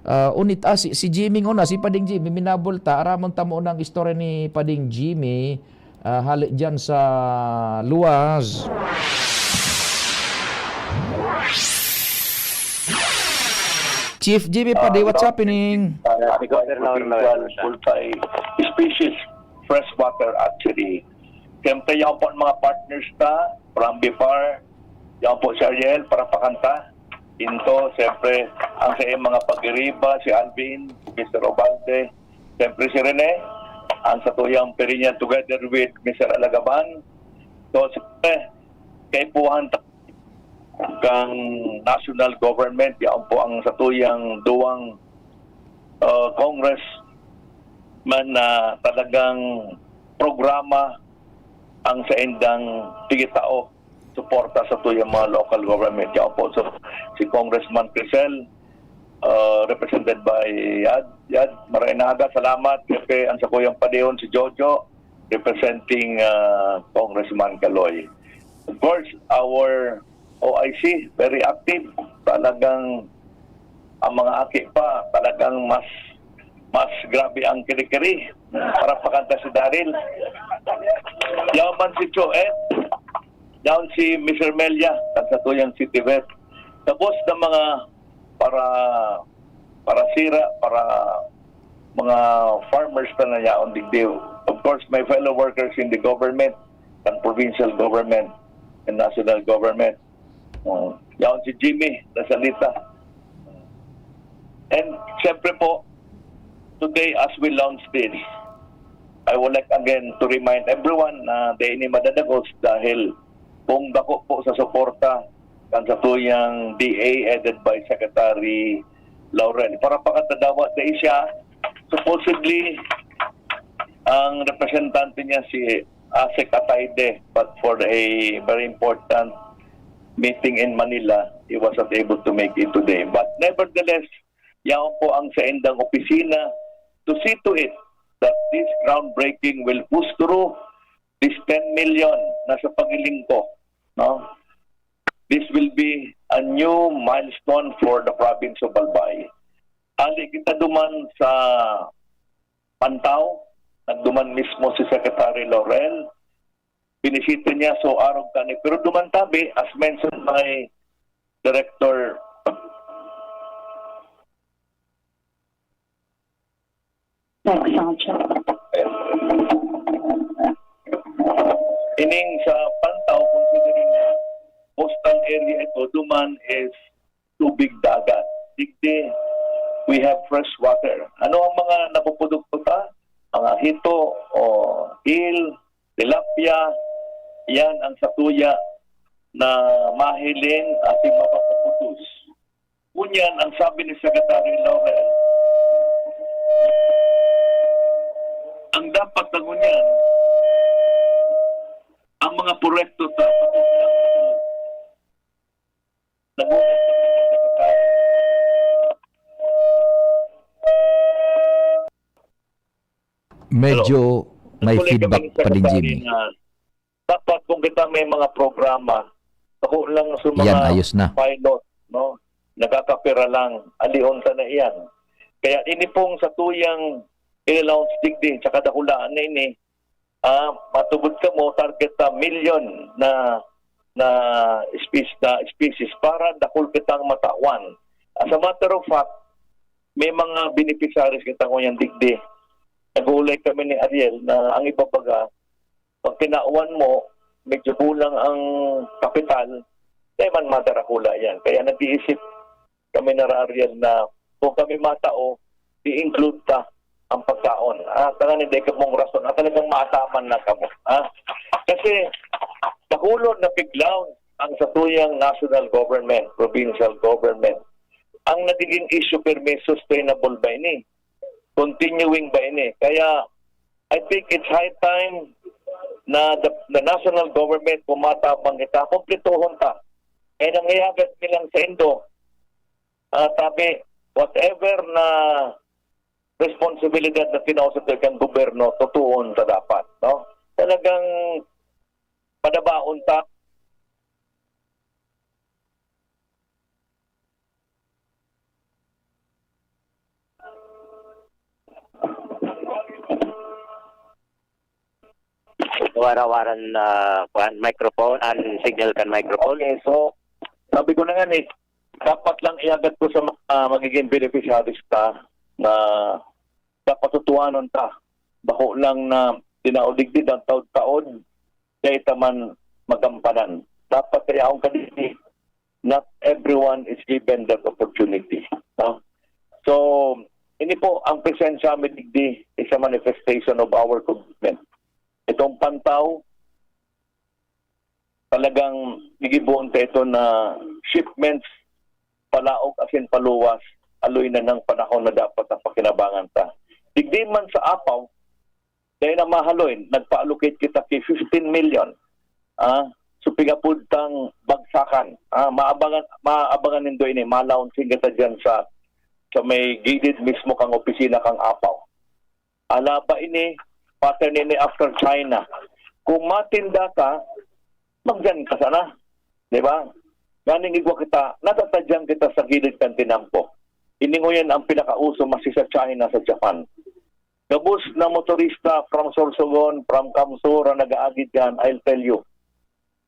ah, unit, ah, si, si Jimmy nguna, si Pading Jimmy, minabulta, aramon ta mo ang istorya ni Pading Jimmy, ah, hali dyan sa luwas. Chief Jimmy Padi, what's happening? Ah, Governor Laurel Lorenzan. Multi-species freshwater hatchery. Siyempre, yan po ang mga partners ta, from BFAR, yan po si Ariel, para pakanta. Into, siyempre, ang sa iyong mga pag-iriba, si Alvin, Mister Obalde, siyempre si Rene, ang sa tuyang Perinya together with Mister Alagaban. So, siyempre, kaipuhan ta-, kang national government, yan po ang sa tuyang duwang, uh, congressman na talagang programa ang sa indang tigitao, suporta sa tuyang mga local government. Yan po, so, si Congressman Crisel, uh, represented by Yad. Yad, maray na aga, salamat. Siyempre, ang sa kuyang padihon, si Jojo, representing, uh, Congressman Kaloy. Of course, our O I C, very active. Talagang ang mga aki pa, talagang mas, mas grabe ang kiri-kiri. Para pakanta si Daryl. Yaman si Choet. Yaon si Miss Ermelia, kan sa tuyang City Vet. Tapos na mga para, para sira, para mga farmers na nayaon digdi. Of course, my fellow workers in the government, kan provincial government, and national government. Oh, yaon si Jimmy Rasalita. And siyempre po, today as we launch this, I would like again to remind everyone na dai ini madadagos dahil kung bako po sa suporta kan sa tuyang D A headed by Secretary Laurel. Para pakatadawa dai siya, supposedly, ang representante niya si Asek Ataide, but for a very important meeting in Manila, he was not able to make it today. But nevertheless, yaon po ang saindang opisina to see to it that this groundbreaking will push through this ten million na sa pagiling ko, no? This will be a new milestone for the province of Albay. Ali kita duman sa Pantaw, nagduman mismo si Secretary Laurel. Binisita niya, so arog kani. Pero duman tabi, as mentioned by Director Ining sa Pantaw, considering na coastal area ito, duman is tubig dagat. Digdi, we have fresh water. Ano ang mga napupudukto ta? Mga hito o eel, tilapia, Yan ang satuya na mahiling asin mapapaputos. Ngunyan, ang sabi ni Secretary Laurel, ang dapat na ngunyan, ang mga proyekto sa Medyo may feedback pa din, Jimmy. Dapat kung kita may mga programa, ako lang sa mga Yan, ayos na. pilot, no? Nagkakapira lang, alihon ta na iyan. Kaya ini pong satuyang i-launch digdi, tsaka dakulaan na ini, ah, matubod ka mo, target na milyon na na species, na species para dakul kitang matawan. As a matter of fact, may mga beneficiaries kita ngunyan digdi. Nag-uulay kami ni Ariel na ang ibabaga, pag tinawan mo, medyo kulang ang kapital, kaya man madarakula yan. Kaya nag-iisip kami na Ariel na kung kami matao, i-include ta ang pagkaon. Ah, tangan hindi ka mong rason. Ah, talagang maataman na kamo. Ah, kasi nakulod na piglaw ang satuyang national government, provincial government. Ang nagiging issue permi, sustainable ba ini? Continuing ba ini? Kaya I think it's high time na the, the national government, kung matabang kita, kumplituhon ta. Kaya nangyayagad nilang sa indo, ah, tabi, whatever na responsibilidad na tinaw sa kang gobyerno, tutuon sa dapat, no? Talagang padabaon ta. Warawaran uh, kuan, microphone and signal kan microphone. Okay, so sabi ko na nga ni, dapat lang iagad ko sa mga magiging beneficiaries ta na dapat tutuanon ta. Bako lang na tinaudigdid ang taod-taod, kaya ita man magampanan. Dapat kaya akong kadidi, not everyone is given that opportunity. No? So, ini po ang presensya mi digdi is a manifestation of our commitment. Itong pantaw, talagang gigibohon ta ito na shipments palaog asin paluwas, aloy na ng panahon na dapat ang pakinabangan ta. Digdi man sa Apaw, dahil na mahaloy, nagpa-allocate kita ki fifteen million. Ah, so pigapod tang bagsakan. Ah, maabangan, maabangan nindo ini, ma-launching kita diyan sa sa may gilid mismo kang opisina kang Apaw. Alaba ini, pattern ini after China. Kung matinda ka, magdiyan ka sana. Di ba? Nganing igwa kita, natatadyan kita sa gilid kan tinampo. Ini nguyan ang pinakauso masi sa China, sa Japan. Gabos na motorista from Sorsogon, from Kamsur, ang nag-aagid yan, I'll tell you.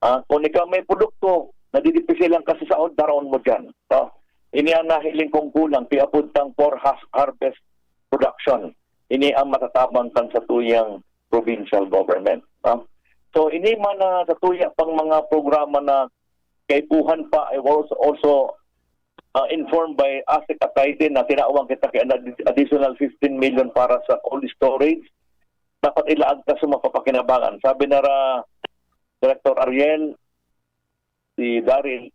Ah, kung ikaw may produkto, nadidipisilan ka sa saod, daraon mo dyan. No? Ini ang nahiling kong kulang, piapod tang for has- harvest production. Ini ang matatabang kan sa tuyang provincial government. No? So, ini man na sa tuya pang mga programa na kaipuhan pa, I was also uh, informed by ASEC Atayde na tinawag kita kay an additional fifteen million para sa cold storage. Dapat ilaag ta sa mapapakinabangan. Sabi na ra Director Ariel, si Daryl,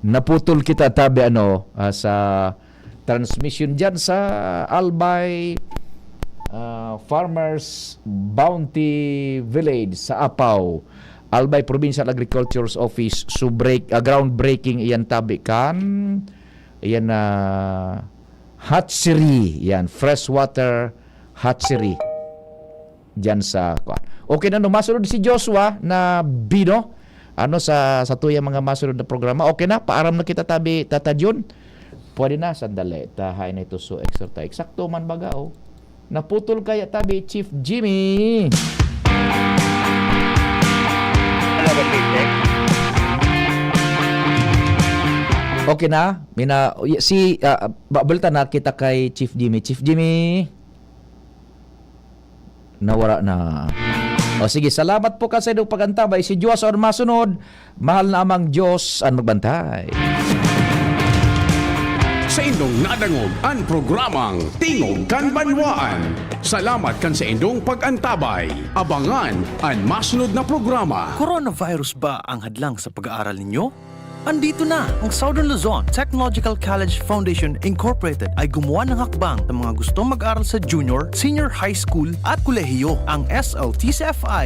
Naputol kita tabi ano, ah, sa transmission diyan sa Albay, ah, Farmers Bounty Village sa Apaw, Albay Provincial Agriculture's Office. So break, ah, groundbreaking iyan tabi kan iyan na hatchery, yan, freshwater hatchery diyan sa kuan. Okay na, no, masunod si Joshua na Bino. Ano sa sa tuyang mga masunod na programa? Okay na, paaram na kita tabi, Tata Jun. Pwede na, sandali. Tahay na ito, so extra ta. Eksakto man baga, oh. Naputol kaya tabi, Chief Jimmy. Okay na? Mina, si, ah, ba-, balita na kita kay Chief Jimmy. Chief Jimmy, nawara na. O sige, salamat po kan saindong pag-antabay. Si Diyos an masunod. Mahal na Amang Diyos an magbantay. Saindong nadangog an programang Tingog kan Banwaan. Salamat kan saindong pag-antabay. Abangan an masunod na programa. Coronavirus ba ang hadlang sa pag-aaral ninyo? Andito na! Ang Southern Luzon Technological College Foundation Incorporated ay gumawa ng hakbang sa mga gustong mag-aral sa junior, senior high school at kolehiyo. Ang S L T C F I